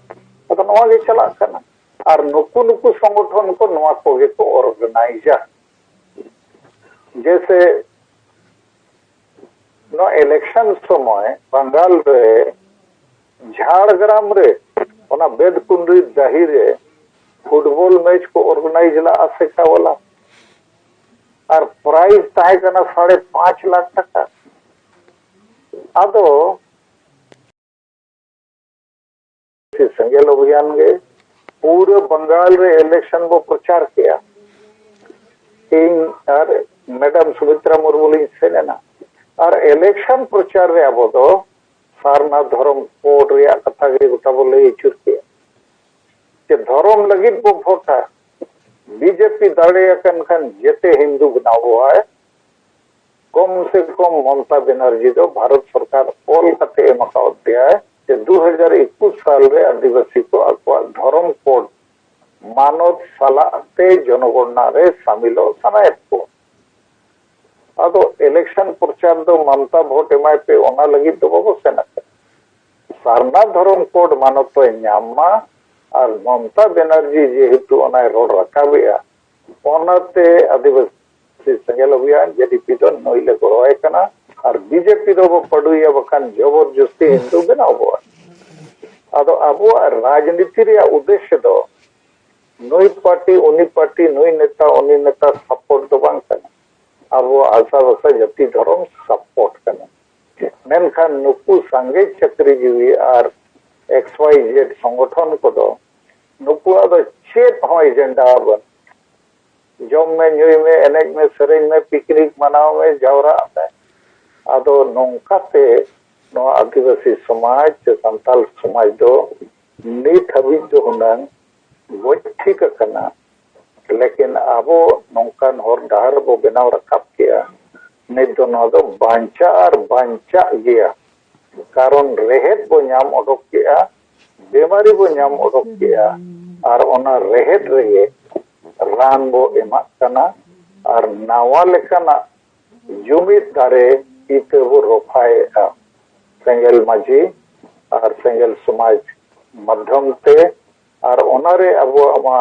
ᱟᱫᱚ ᱱᱚᱣᱟ ᱜᱮ ᱪᱟᱞᱟᱜ ᱠᱟᱱᱟ᱾ ᱟᱨ ᱱᱩᱠᱩ ᱱᱩᱠᱩ ᱥᱚᱝᱜᱚᱴᱷᱚᱱ ᱠᱚ ᱱᱚᱣᱟ ᱠᱚᱜᱮ ᱠᱚ ᱚᱨᱜᱟᱱᱟᱭᱤᱡᱟ᱾ ᱡᱮᱭᱥᱮ ᱱᱚᱣᱟ ᱤᱞᱮᱠᱥᱚᱱ ᱥᱚᱢᱚᱭ ᱵᱟᱝᱜᱟᱞ ᱨᱮ, ᱡᱷᱟᱲᱜᱨᱟᱢ ᱨᱮ, ᱚᱱᱟ ᱵᱮᱫᱠᱩᱸᱰᱤ ᱰᱟᱹᱦᱤ ᱨᱮ ᱯᱷᱩᱴᱵᱚᱞ ᱢᱮᱪ ᱠᱚ ᱚᱨᱜᱟᱱᱟᱭᱤᱡᱽ ᱞᱟᱜᱼᱟ ᱥᱮᱠᱟ ᱵᱟᱞᱟ, ᱟᱨ ᱯᱨᱟᱭᱤᱡᱽ ᱛᱟᱦᱮᱸ ᱠᱟᱱᱟ ᱥᱟᱲᱮ ᱯᱟᱸᱪ ᱞᱟᱠᱷ ᱴᱟᱠᱟ᱾ ᱟᱫᱚ ᱥᱮᱸᱜᱮᱞ ᱚᱵᱷᱤᱭᱟᱱ ᱜᱮ ᱯᱩᱨᱟᱹ ᱵᱟᱝᱜᱟᱞ ᱨᱮ ᱤᱞᱮᱠᱥᱚᱱ ᱵᱚ ᱯᱨᱚᱪᱟᱨ ᱠᱮᱜᱼᱟ᱾ ᱤᱧ ᱟᱨ ᱢᱮᱰᱟᱢ ᱥᱩᱢᱤᱛᱨᱟ ᱢᱩᱨᱢᱩ ᱞᱤᱧ ᱥᱮᱱ ᱮᱱᱟ᱾ ᱟᱨ ᱤᱞᱮᱠᱥᱚᱱ ᱯᱨᱚᱪᱟᱨ ᱨᱮ ᱟᱵᱚ ᱫᱚ ᱥᱟᱨᱱᱟ ᱫᱷᱚᱨᱚᱢ ᱠᱳᱰ ᱨᱮᱭᱟᱜ ᱠᱟᱛᱷᱟ ᱜᱮ ᱜᱚᱴᱟ ᱵᱚ ᱞᱟᱹᱭ ᱟᱹᱪᱩᱨ ᱠᱮᱜᱼᱟ᱾ ᱡᱮ ᱫᱷᱚᱨᱚᱢ ᱞᱟᱹᱜᱤᱫ ᱵᱚ ᱵᱷᱳᱴᱟ, ᱵᱤᱡᱮᱯᱤ ᱫᱟᱲᱮᱭᱟᱠᱟᱱ ᱠᱷᱟᱱ ᱡᱮᱛᱮ ᱦᱤᱱᱫᱩ ᱵᱮᱱᱟᱣ ᱵᱚᱣᱟᱭ᱾ ᱠᱚᱢ ᱥᱮ ᱠᱚᱢ ᱢᱚᱢᱛᱟ ᱵᱮᱱᱟᱨᱡᱤ ᱫᱚ ᱵᱷᱟᱨᱚᱛ ᱥᱚᱨᱠᱟᱨ ᱚᱞ ᱠᱟᱛᱮ ᱮᱢ ᱟᱠᱟᱣᱟᱫ ᱯᱮᱭᱟᱭ ᱡᱮ ᱫᱩ ᱦᱟᱡᱟᱨ ᱮᱠᱩᱥ ᱥᱟᱞ ᱨᱮ ᱟᱹᱫᱤᱵᱟᱹᱥᱤ ᱠᱚ ᱟᱠᱚᱣᱟᱜ ᱫᱷᱚᱨᱚᱢ ᱠᱳᱰ ᱢᱟᱱᱚᱛ ᱥᱟᱞᱟᱜ ᱛᱮ ᱡᱚᱱᱚᱜᱚᱬᱱᱟ ᱨᱮ ᱥᱟᱢᱤᱞᱚᱜ ᱥᱟᱱᱟᱭᱮᱫ ᱠᱚᱣᱟ᱾ ᱟᱫᱚ ᱤᱞᱮᱠᱥᱚᱱ ᱯᱨᱚᱪᱟᱨ ᱫᱚ ᱢᱚᱢᱛᱟ ᱵᱷᱳᱴ ᱮᱢᱟᱭ ᱯᱮ ᱚᱱᱟ ᱞᱟᱹᱜᱤᱫ ᱫᱚ ᱵᱟᱵᱚ ᱥᱮᱱ ᱟᱠᱟᱱᱟ᱾ ᱥᱟᱨᱱᱟ ᱫᱷᱚᱨᱚᱢ ᱠᱳᱰ ᱢᱟᱱᱚᱛ ᱫᱚᱭ ᱧᱟᱢ ᱢᱟ, ᱟᱨ ᱢᱚᱢᱛᱟ ᱵᱮᱱᱟᱨᱡᱤ ᱡᱮᱦᱮᱛᱩ ᱚᱱᱟᱭ ᱨᱚᱲ ᱨᱟᱠᱟᱵᱮᱜᱼᱟ, ᱚᱱᱟᱛᱮ ᱟᱹᱫᱤᱵᱟᱹᱥᱤ ᱥᱮᱸᱜᱮᱞ ᱚᱵᱷᱤᱭᱟᱱ ᱡᱮᱰᱤᱯᱤ ᱫᱚ ᱱᱩᱭ ᱞᱮ ᱜᱚᱲᱚᱣᱟᱭ ᱠᱟᱱᱟ᱾ ᱟᱨ ᱵᱤᱡᱮᱯᱤ ᱫᱚᱵᱚ ᱯᱟᱹᱰᱩᱭᱟ, ᱵᱟᱠᱷᱟᱱ ᱡᱚᱵᱚᱨ ᱡᱚᱥᱛᱤ ᱦᱤᱱᱫᱩ ᱵᱮᱱᱟᱣ ᱵᱚᱣᱟ᱾ ᱟᱫᱚ ᱟᱵᱚᱣᱟᱜ ᱨᱟᱡᱽᱱᱤᱛᱤ ᱨᱮᱭᱟᱜ ᱩᱫᱽᱫᱮᱥᱥᱚ ᱫᱚ ᱱᱩᱭ ᱯᱟᱨᱴᱤ, ᱩᱱᱤ ᱯᱟᱨᱴᱤ, ᱱᱩᱭ ᱱᱮᱛᱟ, ᱩᱱᱤ ᱱᱮᱛᱟ ᱥᱟᱯᱳᱨᱴ ᱫᱚ ᱵᱟᱝ ᱠᱟᱱᱟ᱾ ᱟᱵᱚᱣᱟᱜ ᱟᱥᱟ ᱵᱷᱟᱥᱟ ᱡᱟᱹᱛᱤ ᱫᱷᱚᱨᱚᱢ ᱥᱟᱯᱳᱨᱴ ᱠᱟᱱᱟ᱾ ᱢᱮᱱᱠᱷᱟᱱ ᱱᱩᱠᱩ ᱥᱟᱸᱜᱮ ᱪᱟᱹᱠᱨᱤᱡᱤᱵᱤ ᱟᱨ ᱮᱠᱥ ᱣᱟᱭ ᱡᱮᱰ ᱥᱚᱝᱜᱚᱴᱷᱚᱱ ᱠᱚᱫᱚ ᱱᱩᱠᱩᱣᱟᱜ ᱫᱚ ᱪᱮᱫ ᱦᱚᱸ ᱮᱡᱮᱱᱰᱟ ᱵᱟᱹᱱᱩᱜ᱾ ᱡᱚᱢ ᱢᱮ, ᱧᱩᱭ ᱢᱮ, ᱮᱱᱮᱡ ᱢᱮ, ᱥᱮᱨᱮᱧ ᱢᱮ, ᱯᱤᱠᱱᱤᱠ ᱢᱟᱱᱟᱣ ᱢᱮ, ᱡᱟᱣᱨᱟᱜ ᱢᱮ᱾ ᱟᱫᱚ ᱱᱚᱝᱠᱟᱛᱮ ᱱᱚᱣᱟ ᱟᱹᱫᱤᱵᱟᱹᱥᱤ ᱥᱚᱢᱟᱡᱽ ᱥᱮ ᱥᱟᱱᱛᱟᱞ ᱥᱚᱢᱟᱡᱽ ᱫᱚ ᱱᱤᱛ ᱦᱟᱹᱵᱤᱡ ᱫᱚ ᱦᱩᱱᱟᱹᱝ ᱜᱚᱡ ᱴᱷᱤᱠ ᱟᱠᱟᱱᱟ᱾ ᱞᱮᱠᱤᱱ ᱟᱵᱚ ᱱᱚᱝᱠᱟᱱ ᱦᱚᱨ ᱰᱟᱦᱟᱨ ᱵᱚ ᱵᱮᱱᱟᱣ ᱨᱟᱠᱟᱵ ᱠᱮᱜᱼᱟ, ᱱᱤᱛ ᱫᱚ ᱱᱚᱣᱟ ᱫᱚ ᱵᱟᱧᱪᱟᱜ ᱟᱨ ᱵᱟᱧᱪᱟᱜ ᱜᱮᱭᱟ᱾ ᱠᱟᱨᱚᱱ ᱨᱮᱦᱮᱫ ᱵᱚ ᱧᱟᱢ ᱚᱰᱚᱠ ᱠᱮᱜᱼᱟ, ᱵᱮᱢᱟᱨᱤ ᱵᱚ ᱧᱟᱢ ᱚᱰᱚᱠ ᱠᱮᱜᱼᱟ, ᱟᱨ ᱚᱱᱟ ᱨᱮᱦᱮᱫ ᱨᱮᱜᱮ ᱨᱟᱱ ᱵᱚ ᱮᱢᱟᱜ ᱠᱟᱱᱟ ᱟᱨ ᱱᱟᱣᱟ ᱞᱮᱠᱟᱱᱟᱜ ᱡᱩᱢᱤᱫ ᱫᱟᱨᱮ ᱤᱛᱟᱹ ᱵᱚ ᱨᱚᱯᱷᱟᱭᱮᱜᱼᱟ᱾ ᱥᱮᱸᱜᱮᱞ ᱢᱟᱹᱡᱷᱤ ᱟᱨ ᱥᱮᱸᱜᱮᱞ ᱥᱚᱢᱟᱡᱽ ᱢᱟᱫᱽᱫᱷᱚᱢ ᱛᱮ, ᱟᱨ ᱚᱱᱟᱨᱮ ᱟᱵᱚᱣᱟᱜ ᱢᱟ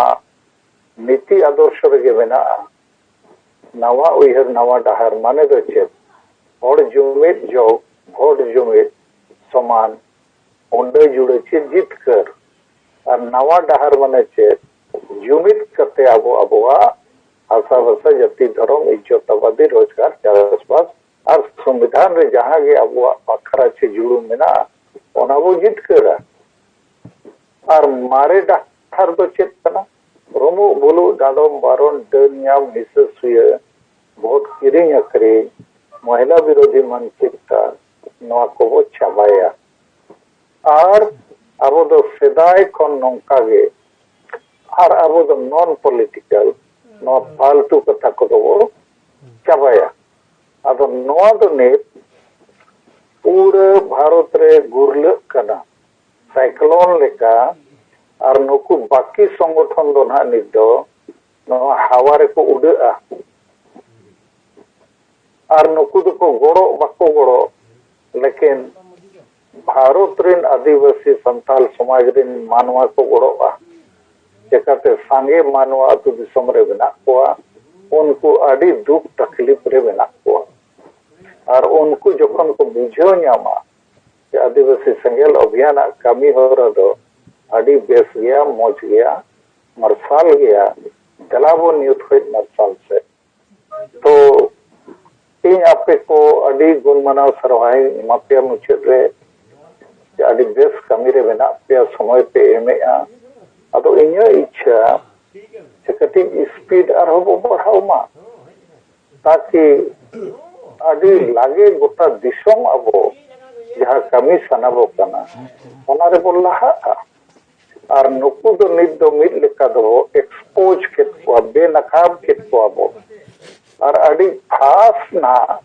ᱱᱤᱛᱤ ᱟᱫᱚᱨᱥᱚ ᱨᱮᱜᱮ ᱢᱮᱱᱟᱜᱼᱟ, ᱱᱟᱣᱟ ᱩᱭᱦᱟᱹᱨ, ᱱᱟᱣᱟ ᱰᱟᱦᱟᱨ᱾ ᱢᱟᱱᱮ ᱫᱚ ᱪᱮᱫ? ᱦᱚᱲ ᱡᱩᱢᱤᱫ ᱡᱚᱜ, ᱵᱷᱳᱴ ᱡᱩᱢᱤᱫ ᱥᱚᱢᱟᱱ, ᱩᱰᱟᱹ ᱡᱩᱲᱟᱹ ᱪᱮ ᱡᱤᱛᱠᱟᱹᱨ᱾ ᱟᱨ ᱱᱟᱣᱟ ᱰᱟᱦᱟᱨ ᱢᱟᱱᱮ ᱪᱮᱫ? ᱡᱩᱢᱤᱫ ᱠᱟᱛᱮ ᱟᱵᱚ ᱟᱵᱚᱣᱟᱜ ᱦᱟᱥᱟ ᱵᱷᱟᱥᱟ, ᱡᱟᱹᱛᱤ, ᱫᱷᱚᱨᱚᱢ, ᱤᱡᱽᱡᱚᱛ ᱟᱵᱟᱫᱤ, ᱨᱳᱡᱽᱜᱟᱨ, ᱪᱟᱥᱵᱟᱥ ᱟᱨ ᱥᱚᱝᱵᱤᱫᱷᱟᱱ ᱨᱮ ᱡᱟᱦᱟᱸ ᱜᱮ ᱟᱵᱚᱣᱟᱜ ᱵᱟᱠᱷᱨᱟ ᱪᱮ ᱡᱩᱞᱩᱢ ᱢᱮᱱᱟᱜᱼᱟ, ᱚᱱᱟ ᱵᱚ ᱡᱤᱛᱠᱟᱹᱨᱟ᱾ ᱟᱨ ᱢᱟᱨᱮ ᱰᱟᱦᱟᱨ ᱫᱚ ᱪᱮᱫ ᱠᱟᱱᱟ? ᱨᱩᱢᱩᱜ ᱵᱩᱞᱩᱜ, ᱰᱟᱸᱰᱚᱢ ᱵᱟᱨᱚᱱ, ᱰᱟᱹᱱ ᱧᱟᱢ, ᱦᱤᱥᱟᱹ ᱥᱩᱭᱟᱹ, ᱵᱷᱳᱴ ᱠᱤᱨᱤᱧ ᱟᱹᱠᱷᱨᱤᱧ, ᱢᱚᱦᱤᱞᱟ ᱵᱤᱨᱳᱫᱷᱤ ᱢᱟᱱᱥᱤᱠᱛᱟ, ᱱᱚᱣᱟ ᱠᱚᱵᱚ ᱪᱟᱵᱟᱭᱟ᱾ ᱟᱨ ᱟᱵᱚ ᱫᱚ ᱥᱮᱫᱟᱭ ᱠᱷᱚᱱ ᱱᱚᱝᱠᱟ ᱜᱮ, ᱟᱨ ᱟᱵᱚ ᱫᱚ ᱱᱚᱱ ᱯᱚᱞᱤᱴᱤᱠᱟᱞ, ᱱᱚᱣᱟ ᱯᱷᱟᱞᱛᱩ ᱠᱟᱛᱷᱟ ᱠᱚᱫᱚ ᱵᱚ ᱪᱟᱵᱟᱭᱟ᱾ ᱟᱫᱚ ᱱᱚᱣᱟ ᱫᱚ ᱱᱤᱛ ᱯᱩᱨᱟᱹ ᱵᱷᱟᱨᱚᱛ ᱨᱮ ᱜᱩᱨᱞᱟᱹᱜ ᱠᱟᱱᱟ ᱥᱟᱭᱠᱞᱳᱱ ᱞᱮᱠᱟ᱾ ᱟᱨ ᱱᱩᱠᱩ ᱵᱟᱹᱠᱤ ᱥᱚᱝᱜᱚᱴᱷᱚᱱ ᱫᱚ ᱱᱟᱦᱟᱜ ᱱᱤᱛ ᱫᱚ ᱱᱚᱣᱟ ᱦᱟᱣᱟ ᱨᱮᱠᱚ ᱩᱰᱟᱹᱜᱼᱟ᱾ ᱟᱨ ᱱᱩᱠᱩ ᱫᱚᱠᱚ ᱜᱚᱲᱚᱜ ᱵᱟᱠᱚ ᱜᱚᱲᱚᱜ, ᱞᱮᱠᱤᱱ ᱵᱷᱟᱨᱚᱛ ᱨᱮᱱ ᱟᱹᱫᱤᱵᱟᱹᱥᱤ ᱥᱟᱱᱛᱟᱞ ᱥᱚᱢᱟᱡᱽ ᱨᱮᱱ ᱢᱟᱱᱣᱟ ᱠᱚ ᱜᱚᱲᱚᱜᱼᱟ᱾ ᱪᱮᱠᱟᱛᱮ ᱥᱟᱸᱜᱮ ᱢᱟᱱᱣᱟ ᱟᱹᱛᱩ ᱫᱤᱥᱚᱢ ᱨᱮ ᱢᱮᱱᱟᱜ ᱠᱚᱣᱟ, ᱩᱱᱠᱩ ᱟᱹᱰᱤ ᱫᱩᱠ ᱛᱟᱠᱞᱤᱯ ᱨᱮ ᱢᱮᱱᱟᱜ ᱠᱚᱣᱟ᱾ ᱟᱨ ᱩᱱᱠᱩ ᱡᱚᱠᱷᱚᱱ ᱠᱚ ᱵᱩᱡᱷᱟᱹᱣ ᱧᱟᱢᱟ ᱡᱮ ᱟᱹᱫᱤᱵᱟᱹᱥᱤ ᱥᱮᱸᱜᱮᱞ ᱚᱵᱷᱤᱭᱟᱱᱟᱜ ᱠᱟᱹᱢᱤ ᱦᱚᱨᱟ ᱫᱚ ᱟᱹᱰᱤ ᱵᱮᱥ ᱜᱮᱭᱟ, ᱢᱚᱡᱽ ᱜᱮᱭᱟ, ᱢᱟᱨᱥᱟᱞ ᱜᱮᱭᱟ, ᱫᱮᱞᱟ ᱵᱚᱱ ᱧᱩᱛ ᱠᱷᱚᱱ ᱢᱟᱨᱥᱟᱞ ᱥᱮᱫ᱾ ᱛᱚ ᱤᱧ ᱟᱯᱮ ᱠᱚ ᱟᱹᱰᱤ ᱜᱩᱱ ᱢᱟᱱᱟᱣ ᱥᱟᱨᱦᱟᱣ ᱤᱧ ᱮᱢᱟ ᱯᱮᱭᱟ ᱢᱩᱪᱟᱹᱫ ᱨᱮ, ᱡᱮ ᱟᱹᱰᱤ ᱵᱮᱥ ᱠᱟᱹᱢᱤ ᱨᱮ ᱢᱮᱱᱟᱜ ᱯᱮᱭᱟ, ᱥᱚᱢᱚᱭ ᱯᱮ ᱮᱢᱮᱜᱼᱟ᱾ ᱟᱫᱚ ᱤᱧᱟᱹᱜ ᱤᱪᱪᱷᱟ ᱡᱮ ᱠᱟᱹᱴᱤᱡ ᱥᱯᱤᱰ ᱟᱨᱦᱚᱸ ᱵᱚ ᱵᱟᱲᱦᱟᱣ ᱢᱟ, ᱛᱟᱠᱤ ᱟᱹᱰᱤ ᱞᱟᱜᱮ ᱜᱚᱴᱟ ᱫᱤᱥᱚᱢ ᱟᱵᱚ ᱡᱟᱦᱟᱸ ᱠᱟᱹᱢᱤ ᱥᱟᱱᱟ ᱵᱚ ᱠᱟᱱᱟ, ᱚᱱᱟ ᱨᱮᱵᱚ ᱞᱟᱦᱟᱜᱼᱟ᱾ ᱟᱨ ᱱᱩᱠᱩ ᱫᱚ ᱱᱤᱛ ᱫᱚ ᱢᱤᱫ ᱞᱮᱠᱟ ᱫᱚ ᱮᱠᱥᱯᱳᱡᱽ ᱠᱮᱫ ᱠᱚᱣᱟ, ᱵᱮᱱᱟᱠᱟᱵ ᱠᱮᱫ ᱠᱚᱣᱟ ᱵᱚ᱾ ᱟᱨ ᱟᱹᱰᱤ ᱯᱷᱟᱥᱴ ᱱᱟᱦᱟᱜ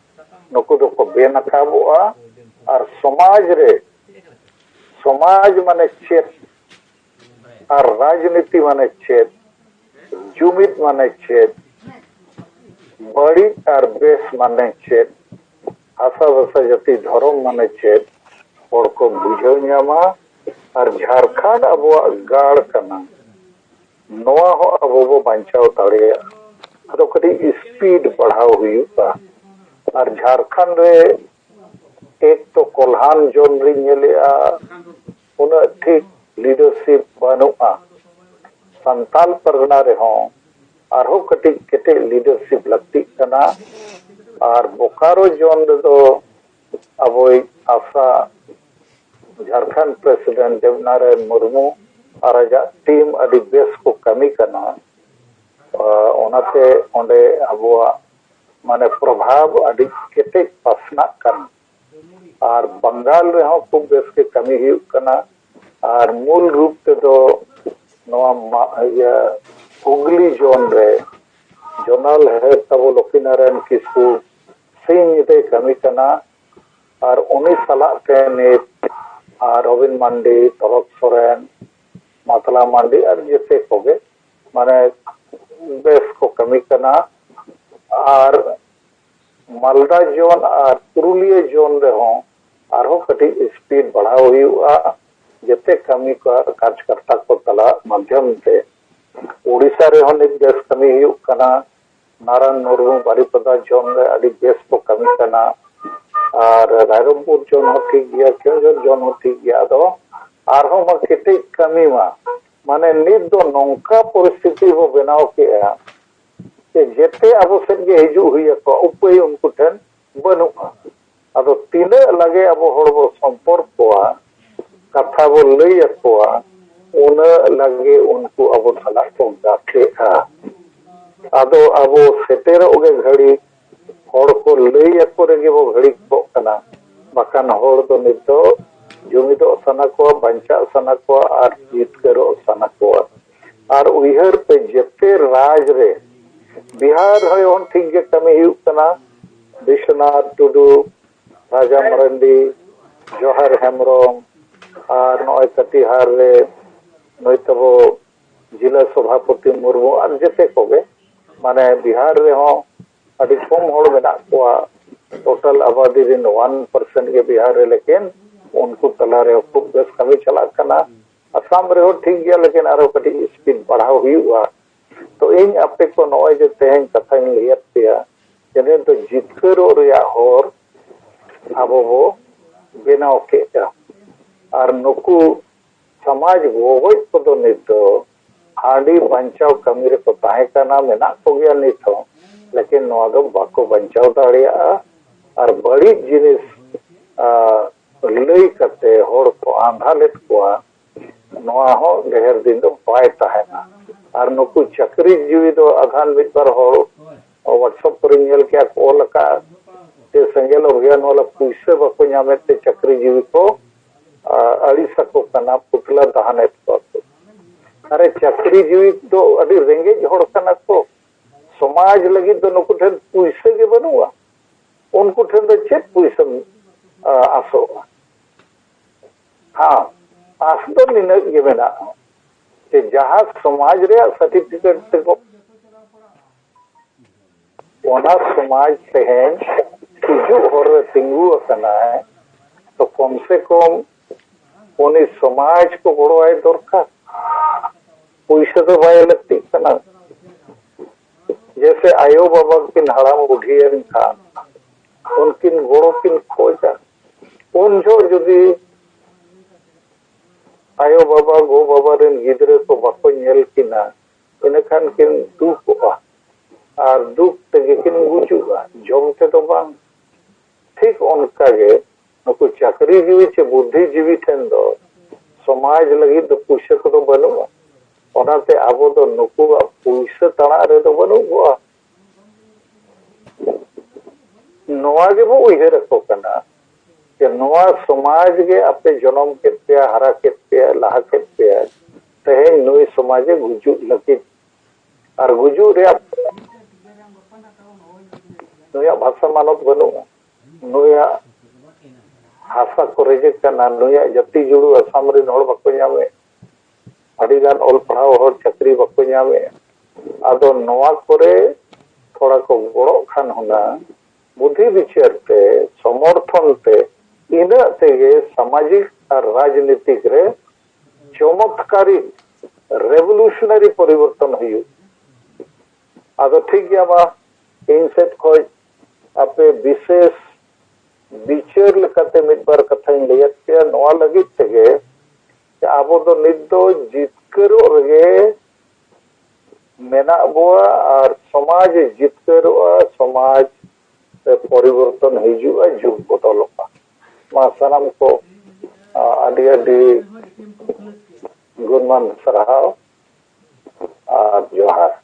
ᱱᱩᱠᱩ ᱫᱚᱠᱚ ᱵᱮᱱᱟᱠᱟᱵᱚᱜᱼᱟ᱾ ᱟᱨ ᱥᱚᱢᱟᱡᱽ ᱨᱮ, ᱥᱚᱢᱟᱡᱽ ᱢᱟᱱᱮ ᱪᱮᱫ ᱟᱨ ᱨᱟᱡᱽᱱᱤᱛᱤ ᱢᱟᱱᱮ ᱪᱮᱫ, ᱡᱩᱢᱤᱫ ᱢᱟᱱᱮ ᱪᱮᱫ, ᱵᱟᱹᱲᱤᱡ ᱟᱨ ᱵᱮᱥ ᱢᱟᱱᱮ ᱪᱮᱫ, ᱦᱟᱥᱟ ᱵᱷᱟᱥᱟ ᱡᱟᱹᱛᱤ ᱫᱷᱚᱨᱚᱢ ᱢᱟᱱᱮ ᱪᱮᱫ, ᱦᱚᱲ ᱠᱚ ᱵᱩᱡᱷᱟᱹᱣ ᱧᱟᱢᱟ᱾ ᱟᱨ ᱡᱷᱟᱲᱠᱷᱚᱸᱰ ᱟᱵᱚᱣᱟᱜ ᱜᱟᱲ ᱠᱟᱱᱟ, ᱱᱚᱣᱟ ᱦᱚᱸ ᱟᱵᱚ ᱵᱚ ᱵᱟᱧᱪᱟᱣ ᱫᱟᱲᱮᱭᱟᱜᱼᱟ᱾ ᱟᱫᱚ ᱠᱟᱹᱴᱤᱡ ᱥᱯᱤᱰ ᱵᱟᱲᱦᱟᱣ ᱦᱩᱭᱩᱜᱼᱟ᱾ ᱟᱨ ᱡᱷᱟᱲᱠᱷᱚᱸᱰ ᱨᱮ ᱮᱠ ᱛᱚ ᱠᱚᱞᱦᱟᱱ ᱡᱳᱱ ᱨᱤᱧ ᱧᱮᱞᱮᱜᱼᱟ, ᱩᱱᱟᱹᱜ ᱴᱷᱤᱠ ᱞᱤᱰᱟᱨᱥᱤᱯ ᱵᱟᱹᱱᱩᱜᱼᱟ᱾ ᱥᱟᱱᱛᱟᱞ ᱯᱟᱨᱜᱟᱱᱟ ᱨᱮᱦᱚᱸ ᱟᱨᱦᱚᱸ ᱠᱟᱹᱴᱤᱡ ᱠᱮᱴᱮᱡ ᱞᱤᱰᱟᱨᱥᱤᱯ ᱞᱟᱹᱠᱛᱤᱜ ᱠᱟᱱᱟ᱾ ᱟᱨ ᱵᱳᱠᱟᱨᱳ ᱡᱳᱱ ᱨᱮᱫᱚ ᱟᱵᱚᱭᱤᱡ ᱟᱥᱟ ᱡᱷᱟᱲᱠᱷᱚᱸᱰ ᱯᱨᱮᱥᱤᱰᱮᱱᱴ ᱫᱮᱵᱽᱱᱟᱨᱟᱭᱚᱱ ᱢᱩᱨᱢᱩ ᱟᱨ ᱟᱡᱟᱜ ᱴᱤᱢ ᱟᱹᱰᱤ ᱵᱮᱥ ᱠᱚ ᱠᱟᱹᱢᱤ ᱠᱟᱱᱟ᱾ ᱟᱨ ᱚᱱᱟᱛᱮ ᱚᱸᱰᱮ ᱟᱵᱚᱣᱟᱜ ᱢᱟᱱᱮ ᱯᱨᱚᱵᱷᱟᱵᱽ ᱟᱹᱰᱤ ᱠᱮᱴᱮᱡ ᱯᱟᱥᱱᱟᱜ ᱠᱟᱱᱟ᱾ ᱟᱨ ᱵᱟᱝᱜᱟᱞ ᱨᱮᱦᱚᱸ ᱠᱷᱩᱵ ᱵᱮᱥ ᱜᱮ ᱠᱟᱹᱢᱤ ᱦᱩᱭᱩᱜ ᱠᱟᱱᱟ᱾ ᱟᱨ ᱢᱩᱞ ᱨᱩᱯ ᱛᱮᱫᱚ ᱱᱚᱣᱟ ᱢᱟ-, ᱤᱭᱟᱹ ᱦᱩᱜᱽᱞᱤ ᱡᱳᱱ ᱨᱮ ᱡᱚᱱᱟᱞ ᱦᱮᱰ ᱛᱟᱵᱚ ᱞᱚᱠᱠᱷᱤᱱᱟᱨᱟᱭᱚᱱ ᱠᱤᱥᱠᱩ ᱥᱤᱧ ᱧᱤᱫᱟᱹᱭ ᱠᱟᱹᱢᱤ ᱠᱟᱱᱟ᱾ ᱟᱨ ᱩᱱᱤ ᱥᱟᱞᱟᱜ ᱛᱮ ᱱᱤᱛ ᱟᱨ ᱨᱚᱵᱤᱱ ᱢᱟᱱᱰᱤ, ᱛᱚᱨᱚᱠ ᱥᱚᱨᱮᱱ, ᱢᱟᱛᱞᱟ ᱢᱟᱱᱰᱤ ᱟᱨ ᱡᱮᱛᱮ ᱠᱚᱜᱮ ᱢᱟᱱᱮ ᱵᱮᱥ ᱠᱚ ᱠᱟᱹᱢᱤ ᱠᱟᱱᱟ᱾ ᱟᱨ ᱢᱟᱞᱫᱟ ᱡᱳᱱ ᱟᱨ ᱯᱩᱨᱩᱞᱤᱭᱟᱹ ᱡᱳᱱ ᱨᱮᱦᱚᱸ ᱟᱨᱦᱚᱸ ᱠᱟᱹᱴᱤᱡ ᱥᱯᱤᱰ ᱵᱟᱲᱦᱟᱣ ᱦᱩᱭᱩᱜᱼᱟ᱾ ᱡᱮᱛᱮ ᱠᱟᱹᱢᱤ ᱠᱚ ᱟᱨ ᱠᱟᱨᱡᱽᱠᱚᱨᱛᱟ ᱠᱚ ᱛᱟᱞᱟ ᱢᱟᱫᱽᱫᱷᱚᱢ ᱛᱮ᱾ ᱳᱰᱤᱥᱟ ᱨᱮᱦᱚᱸ ᱱᱤᱛ ᱵᱮᱥ ᱠᱟᱹᱢᱤ ᱦᱩᱭᱩᱜ ᱠᱟᱱᱟ᱾ ᱱᱟᱨᱟᱱ ᱢᱩᱨᱢᱩ ᱵᱟᱨᱤᱯᱟᱫᱟ ᱡᱳᱱ ᱨᱮ ᱟᱹᱰᱤ ᱵᱮᱥ ᱠᱚ ᱠᱟᱹᱢᱤ ᱠᱟᱱᱟ᱾ ᱟᱨ ᱨᱟᱭᱨᱚᱝᱯᱩᱨ ᱡᱳᱱ ᱦᱚᱸ ᱴᱷᱤᱠ ᱜᱮᱭᱟ, ᱠᱮᱣᱚᱱᱡᱷᱚᱨ ᱡᱳᱱ ᱦᱚᱸ ᱴᱷᱤᱠ ᱜᱮᱭᱟ᱾ ᱟᱫᱚ ᱟᱨᱦᱚᱸ ᱢᱟ ᱠᱮᱴᱮᱡ ᱠᱟᱹᱢᱤ ᱢᱟ, ᱢᱟᱱᱮ ᱱᱤᱛ ᱫᱚ ᱱᱚᱝᱠᱟ ᱯᱚᱨᱤᱥᱛᱷᱤᱛᱤ ᱵᱚ ᱵᱮᱱᱟᱣ ᱠᱮᱜᱼᱟ ᱡᱮ ᱡᱮᱛᱮ ᱟᱵᱚ ᱥᱮᱫ ᱜᱮ ᱦᱤᱡᱩᱜ ᱦᱩᱭ ᱟᱠᱚᱣᱟ, ᱩᱯᱟᱹᱭ ᱩᱱᱠᱩ ᱴᱷᱮᱱ ᱵᱟᱹᱱᱩᱜᱼᱟ᱾ ᱟᱫᱚ ᱛᱤᱱᱟᱹᱜ ᱞᱟᱜᱮ ᱟᱵᱚ ᱦᱚᱲ ᱵᱚ ᱥᱚᱢᱯᱚᱨᱠ ᱠᱚᱣᱟ, ᱠᱟᱛᱷᱟ ᱵᱚ ᱞᱟᱹᱭ ᱟᱠᱚᱣᱟ, ᱩᱱᱟᱹᱜ ᱞᱟᱜᱮ ᱩᱱᱠᱩ ᱟᱵᱚ ᱥᱟᱞᱟᱜ ᱠᱚ ᱜᱟᱛᱮᱜᱼᱟ᱾ ᱟᱫᱚ ᱟᱵᱚ ᱥᱮᱴᱮᱨᱚᱜ ᱜᱮ ᱜᱷᱟᱹᱲᱤᱠ ᱦᱚᱲ ᱠᱚ ᱞᱟᱹᱭ ᱟᱠᱚ ᱨᱮᱜᱮ ᱵᱚ ᱜᱷᱟᱹᱲᱤᱠ ᱠᱚᱜ ᱠᱟᱱᱟ᱾ ᱵᱟᱠᱷᱟᱱ ᱦᱚᱲ ᱫᱚ ᱱᱤᱛ ᱫᱚ ᱡᱩᱢᱤᱫᱚᱜ ᱥᱟᱱᱟ ᱠᱚᱣᱟ, ᱵᱟᱧᱪᱟᱜ ᱥᱟᱱᱟ ᱠᱚᱣᱟ ᱟᱨ ᱡᱤᱛᱠᱟᱹᱨᱚᱜ ᱥᱟᱱᱟ ᱠᱚᱣᱟ᱾ ᱟᱨ ᱩᱭᱦᱟᱹᱨ ᱯᱮ, ᱡᱮᱛᱮ ᱨᱟᱡᱽ ᱨᱮ, ᱵᱤᱦᱟᱨ ᱨᱮᱦᱚᱸ ᱴᱷᱤᱠ ᱜᱮ ᱠᱟᱹᱢᱤ ᱦᱩᱭᱩᱜ ᱠᱟᱱᱟ᱾ ᱵᱤᱥᱣᱚᱱᱟᱛᱷ ᱴᱩᱰᱩ, ᱨᱟᱡᱟ ᱢᱟᱨᱟᱱᱰᱤ, ᱡᱚᱦᱟᱨ ᱦᱮᱢᱵᱨᱚᱢ, ᱟᱨ ᱱᱚᱜᱼᱚᱭ ᱠᱟᱴᱤᱦᱟᱨ ᱨᱮ ᱱᱩᱭ ᱛᱟᱵᱚ ᱡᱤᱞᱟ ᱥᱚᱵᱷᱟᱯᱚᱛᱤ ᱢᱩᱨᱢᱩ ᱟᱨ ᱡᱮᱛᱮ ᱠᱚᱜᱮ, ᱢᱟᱱᱮ ᱵᱤᱦᱟᱨ ᱨᱮᱦᱚᱸ ᱟᱹᱰᱤ ᱠᱚᱢ ᱦᱚᱲ ᱢᱮᱱᱟᱜ ᱠᱚᱣᱟ, ᱴᱳᱴᱟᱞ ᱟᱵᱟᱫᱤ ᱨᱮᱱ ᱚᱣᱟᱱ ᱯᱟᱨᱥᱮᱱᱴ ᱜᱮ ᱵᱤᱦᱟᱨ ᱨᱮ, ᱞᱮᱠᱤᱱ ᱩᱱᱠᱩ ᱛᱟᱞᱟ ᱨᱮᱦᱚᱸ ᱠᱷᱩᱵ ᱵᱮᱥ ᱠᱟᱹᱢᱤ ᱪᱟᱞᱟᱜ ᱠᱟᱱᱟ᱾ ᱟᱥᱟᱢ ᱨᱮᱦᱚᱸ ᱴᱷᱤᱠ ᱜᱮᱭᱟ, ᱞᱮᱠᱤᱱ ᱟᱨᱚ ᱠᱟᱹᱴᱤᱡ ᱥᱯᱤᱰ ᱵᱟᱲᱦᱟᱣ ᱦᱩᱭᱩᱜᱼᱟ᱾ ᱛᱚ ᱤᱧ ᱟᱯᱮ ᱠᱚ ᱱᱚᱜᱼᱚᱭ ᱡᱮ ᱛᱮᱦᱮᱧ ᱠᱟᱛᱷᱟᱧ ᱞᱟᱹᱭᱟᱫ ᱯᱮᱭᱟ, ᱡᱮ ᱱᱤᱛ ᱫᱚ ᱡᱤᱛᱠᱟᱹᱨᱚᱜ ᱨᱮᱭᱟᱜ ᱦᱚᱨ ᱟᱵᱚ ᱵᱚ ᱵᱮᱱᱟᱣ ᱠᱮᱫᱼᱟ᱾ ᱟᱨ ᱱᱩᱠᱩ ᱥᱚᱢᱟᱡᱽ ᱜᱚᱜᱚᱡ ᱠᱚᱫᱚ ᱱᱤᱛ ᱫᱚ ᱦᱟᱺᱰᱤ ᱵᱟᱧᱪᱟᱣ ᱠᱟᱹᱢᱤ ᱨᱮᱠᱚ ᱛᱟᱦᱮᱸ ᱠᱟᱱᱟ, ᱢᱮᱱᱟᱜ ᱠᱚᱜᱮᱭᱟ ᱱᱤᱛ ᱦᱚᱸ, ᱞᱮᱠᱤᱱ ᱱᱚᱣᱟ ᱫᱚ ᱵᱟᱠᱚ ᱵᱟᱧᱪᱟᱣ ᱫᱟᱲᱮᱭᱟᱜᱼᱟ᱾ ᱟᱨ ᱵᱟᱹᱲᱤᱡ ᱡᱤᱱᱤᱥ, ᱟ, ᱞᱟᱹᱭ ᱠᱟᱛᱮ ᱦᱚᱲ ᱠᱚ ᱟᱸᱫᱷᱟ ᱞᱮᱫ ᱠᱚᱣᱟ, ᱱᱚᱣᱟ ᱦᱚᱸ ᱰᱷᱮᱨ ᱫᱤᱱ ᱫᱚ ᱵᱟᱭ ᱛᱟᱦᱮᱱᱟ᱾ ᱟᱨ ᱱᱩᱠᱩ ᱪᱟᱹᱠᱨᱤ ᱡᱤᱣᱤ ᱫᱚ ᱟᱫᱷᱟᱱ ᱢᱤᱫ ᱵᱟᱨ ᱦᱚᱲ WhatsApp ᱠᱚᱨᱮᱧ ᱧᱮᱞ ᱠᱮᱜᱼᱟ ᱠᱚ ᱚᱞ ᱟᱠᱟᱫᱼᱟ ᱡᱮ ᱥᱮᱸᱜᱮᱞ ᱚᱵᱷᱤᱭᱟᱱ ᱵᱟᱞᱟ ᱯᱩᱭᱥᱟᱹ ᱵᱟᱠᱚ ᱧᱟᱢᱮᱫ ᱛᱮ ᱪᱟᱹᱠᱨᱤ ᱡᱤᱣᱤ ᱠᱚ, ᱟ, ᱟᱹᱲᱤᱥ ᱟᱠᱚ ᱠᱟᱱᱟ, ᱯᱩᱛᱞᱟᱹ ᱫᱟᱦᱟᱱᱮᱫ ᱠᱚᱣᱟ ᱠᱚ᱾ ᱟᱨᱮ, ᱪᱟᱹᱠᱨᱤ ᱡᱤᱣᱤ ᱫᱚ ᱟᱹᱰᱤ ᱨᱮᱸᱜᱮᱡ ᱦᱚᱲ ᱠᱟᱱᱟ ᱠᱚ, ᱥᱚᱢᱟᱡᱽ ᱞᱟᱹᱜᱤᱫ ᱫᱚ ᱱᱩᱠᱩ ᱴᱷᱮᱱ ᱯᱩᱭᱥᱟᱹ ᱜᱮ ᱵᱟᱹᱱᱩᱜᱼᱟ᱾ ᱩᱱᱠᱩ ᱴᱷᱮᱱ ᱫᱚ ᱪᱮᱫ ᱯᱩᱭᱥᱟᱹᱢ, ᱟ, ᱟᱥᱚᱜᱼᱟ? ᱦᱮᱸ, ᱟᱥ ᱫᱚ ᱱᱤᱱᱟᱹᱜ ᱜᱮ ᱢᱮᱱᱟᱜᱼᱟ ᱡᱮ ᱡᱟᱦᱟᱸ ᱥᱚᱢᱟᱡᱽ ᱨᱮᱭᱟᱜ ᱥᱟᱨᱴᱤᱯᱷᱤᱠᱮᱴ ᱛᱮᱠᱚ, ᱚᱱᱟ ᱥᱚᱢᱟᱡᱽ ᱛᱮᱦᱮᱧ ᱦᱤᱡᱩᱜ ᱦᱚᱨ ᱨᱮ ᱛᱤᱸᱜᱩ ᱟᱠᱟᱱᱟᱭ, ᱛᱚ ᱠᱚᱢ ᱥᱮ ᱠᱚᱢ ᱩᱱᱤ ᱥᱚᱢᱟᱡᱽ ᱠᱚ ᱜᱚᱲᱚᱣᱟᱭ ᱫᱚᱨᱠᱟᱨ᱾ ᱯᱩᱭᱥᱟᱹ ᱫᱚ ᱵᱟᱭ ᱞᱟᱹᱠᱛᱤᱜ ᱠᱟᱱᱟ᱾ ᱡᱮᱥᱮ ᱟᱭᱳ ᱵᱟᱵᱟ ᱠᱤᱱ ᱦᱟᱲᱟᱢ ᱵᱩᱰᱷᱤᱭᱮᱱ ᱠᱷᱟᱱ ᱩᱱᱠᱤᱱ ᱜᱚᱲᱚ ᱠᱤᱱ ᱠᱷᱚᱡᱟ᱾ ᱩᱱ ᱡᱚᱦᱚᱜ ᱡᱩᱫᱤ ᱟᱭᱳ ᱵᱟᱵᱟ, ᱜᱚ ᱵᱟᱵᱟ ᱨᱮᱱ ᱜᱤᱫᱽᱨᱟᱹ ᱠᱚ ᱵᱟᱠᱚ ᱧᱮᱞ ᱠᱤᱱᱟ, ᱤᱱᱟᱹᱠᱷᱟᱱ ᱠᱤᱱ ᱫᱩᱠᱚᱜᱼᱟ ᱟᱨ ᱫᱩᱠ ᱛᱮᱜᱮ ᱠᱤᱱ ᱜᱩᱡᱩᱜᱼᱟ, ᱡᱚᱢ ᱛᱮᱫᱚ ᱵᱟᱝ᱾ ᱴᱷᱤᱠ ᱚᱱᱠᱟ ᱜᱮ ᱱᱩᱠᱩ ᱪᱟᱹᱠᱨᱤ ᱡᱤᱣᱤ ᱪᱮ ᱵᱩᱫᱽᱫᱷᱤ ᱡᱤᱣᱤ ᱴᱷᱮᱱ ᱫᱚ ᱥᱚᱢᱟᱡᱽ ᱞᱟᱹᱜᱤᱫ ᱫᱚ ᱯᱩᱭᱥᱟᱹ ᱠᱚᱫᱚ ᱵᱟᱹᱱᱩᱜᱼᱟ᱾ ᱚᱱᱟᱛᱮ ᱟᱵᱚ ᱫᱚ ᱱᱩᱠᱩᱣᱟᱜ ᱯᱩᱭᱥᱟᱹ ᱛᱟᱲᱟᱜ ᱨᱮᱫᱚ ᱵᱟᱹᱱᱩᱜ ᱵᱚᱣᱟ᱾ ᱱᱚᱣᱟ ᱜᱮᱵᱚ ᱩᱭᱦᱟᱹᱨ ᱟᱠᱚ ᱠᱟᱱᱟ ᱡᱮ ᱱᱚᱣᱟ ᱥᱚᱢᱟᱡᱽ ᱜᱮ ᱟᱯᱮ ᱡᱚᱱᱚᱢ ᱠᱮᱫ ᱯᱮᱭᱟ, ᱦᱟᱨᱟ ᱠᱮᱫ ᱯᱮᱭᱟ, ᱞᱟᱦᱟ ᱠᱮᱫ ᱯᱮᱭᱟ, ᱛᱮᱦᱮᱧ ᱱᱩᱭ ᱥᱚᱢᱟᱡᱽ ᱮ ᱜᱩᱡᱩᱜ ᱞᱟᱹᱜᱤᱫ ᱟᱨ ᱜᱩᱡᱩᱜ ᱨᱮᱭᱟᱜ ᱱᱩᱭᱟᱜ ᱵᱷᱟᱥᱟ ᱢᱟᱱᱚᱛ ᱵᱟᱹᱱᱩᱜᱼᱟ, ᱱᱩᱭᱟᱜ ᱦᱟᱥᱟ ᱠᱚ ᱨᱮᱡᱮᱫ ᱠᱟᱱᱟ, ᱱᱩᱭᱟᱜ ᱡᱟᱹᱛᱤ ᱡᱩᱲᱩ ᱟᱥᱟᱢ ᱨᱮᱱ ᱦᱚᱲ ᱵᱟᱠᱚ ᱧᱟᱢᱮᱫ, ᱟᱹᱰᱤᱜᱟᱱ ᱚᱞ ᱯᱟᱲᱦᱟᱣ ᱦᱚᱲ ᱪᱟᱹᱠᱨᱤ ᱵᱟᱠᱚ ᱧᱟᱢᱮᱫᱼᱟ᱾ ᱟᱫᱚ ᱱᱚᱣᱟ ᱠᱚᱨᱮ ᱛᱷᱚᱲᱟ ᱠᱚ ᱜᱚᱲᱚᱜ ᱠᱷᱟᱱ ᱦᱩᱱᱟᱹᱝ ᱵᱩᱫᱷᱤ ᱵᱤᱪᱟᱹᱨ ᱛᱮ, ᱥᱚᱢᱚᱨᱛᱷᱚᱱ ᱛᱮ, ᱤᱱᱟᱹᱜ ᱛᱮᱜᱮ ᱥᱟᱢᱟᱡᱤᱠ ᱟᱨ ᱨᱟᱡᱽᱱᱤᱛᱤᱠ ᱨᱮ ᱪᱚᱢᱚᱛᱠᱟᱨᱤ, ᱨᱮᱵᱷᱚᱞᱩᱥᱚᱱᱟᱨᱤ ᱯᱚᱨᱤᱵᱚᱨᱛᱚᱱ ᱦᱩᱭᱩᱜ᱾ ᱟᱫᱚ ᱴᱷᱤᱠ ᱜᱮᱭᱟ, ᱢᱟ ᱤᱧ ᱥᱮᱫ ᱠᱷᱚᱱ ᱟᱯᱮ ᱵᱤᱥᱮᱥ ᱵᱤᱪᱟᱹᱨ ᱞᱮᱠᱟᱛᱮ ᱢᱤᱫ ᱵᱟᱨ ᱠᱟᱛᱷᱟᱧ ᱞᱟᱹᱭᱟᱫ ᱯᱮᱭᱟ᱾ ᱱᱚᱣᱟ ᱞᱟᱹᱜᱤᱫ ᱛᱮᱜᱮ ᱡᱮ ᱟᱵᱚ ᱫᱚ ᱱᱤᱛ ᱫᱚ ᱡᱤᱛ ᱡᱤᱛᱠᱟᱹᱨᱚᱜ ᱨᱮᱜᱮ ᱢᱮᱱᱟᱜ ᱵᱚᱣᱟ ᱟᱨ ᱥᱚᱢᱟᱡᱽ ᱮ ᱡᱤᱛᱠᱟᱹᱨᱚᱜᱼᱟ, ᱥᱚᱢᱟᱡᱽ ᱨᱮ ᱯᱚᱨᱤᱵᱚᱨᱛᱚᱱ ᱦᱤᱡᱩᱜᱼᱟ, ᱡᱩᱜᱽ ᱵᱚᱫᱚᱞᱚᱜᱼᱟ᱾ ᱢᱟ ᱥᱟᱱᱟᱢ ᱠᱚ, ᱟ, ᱟᱹᱰᱤ ᱟᱹᱰᱤ ᱜᱩᱱᱢᱟᱱ ᱥᱟᱨᱦᱟᱣ ᱟᱨ ᱡᱚᱦᱟᱨ᱾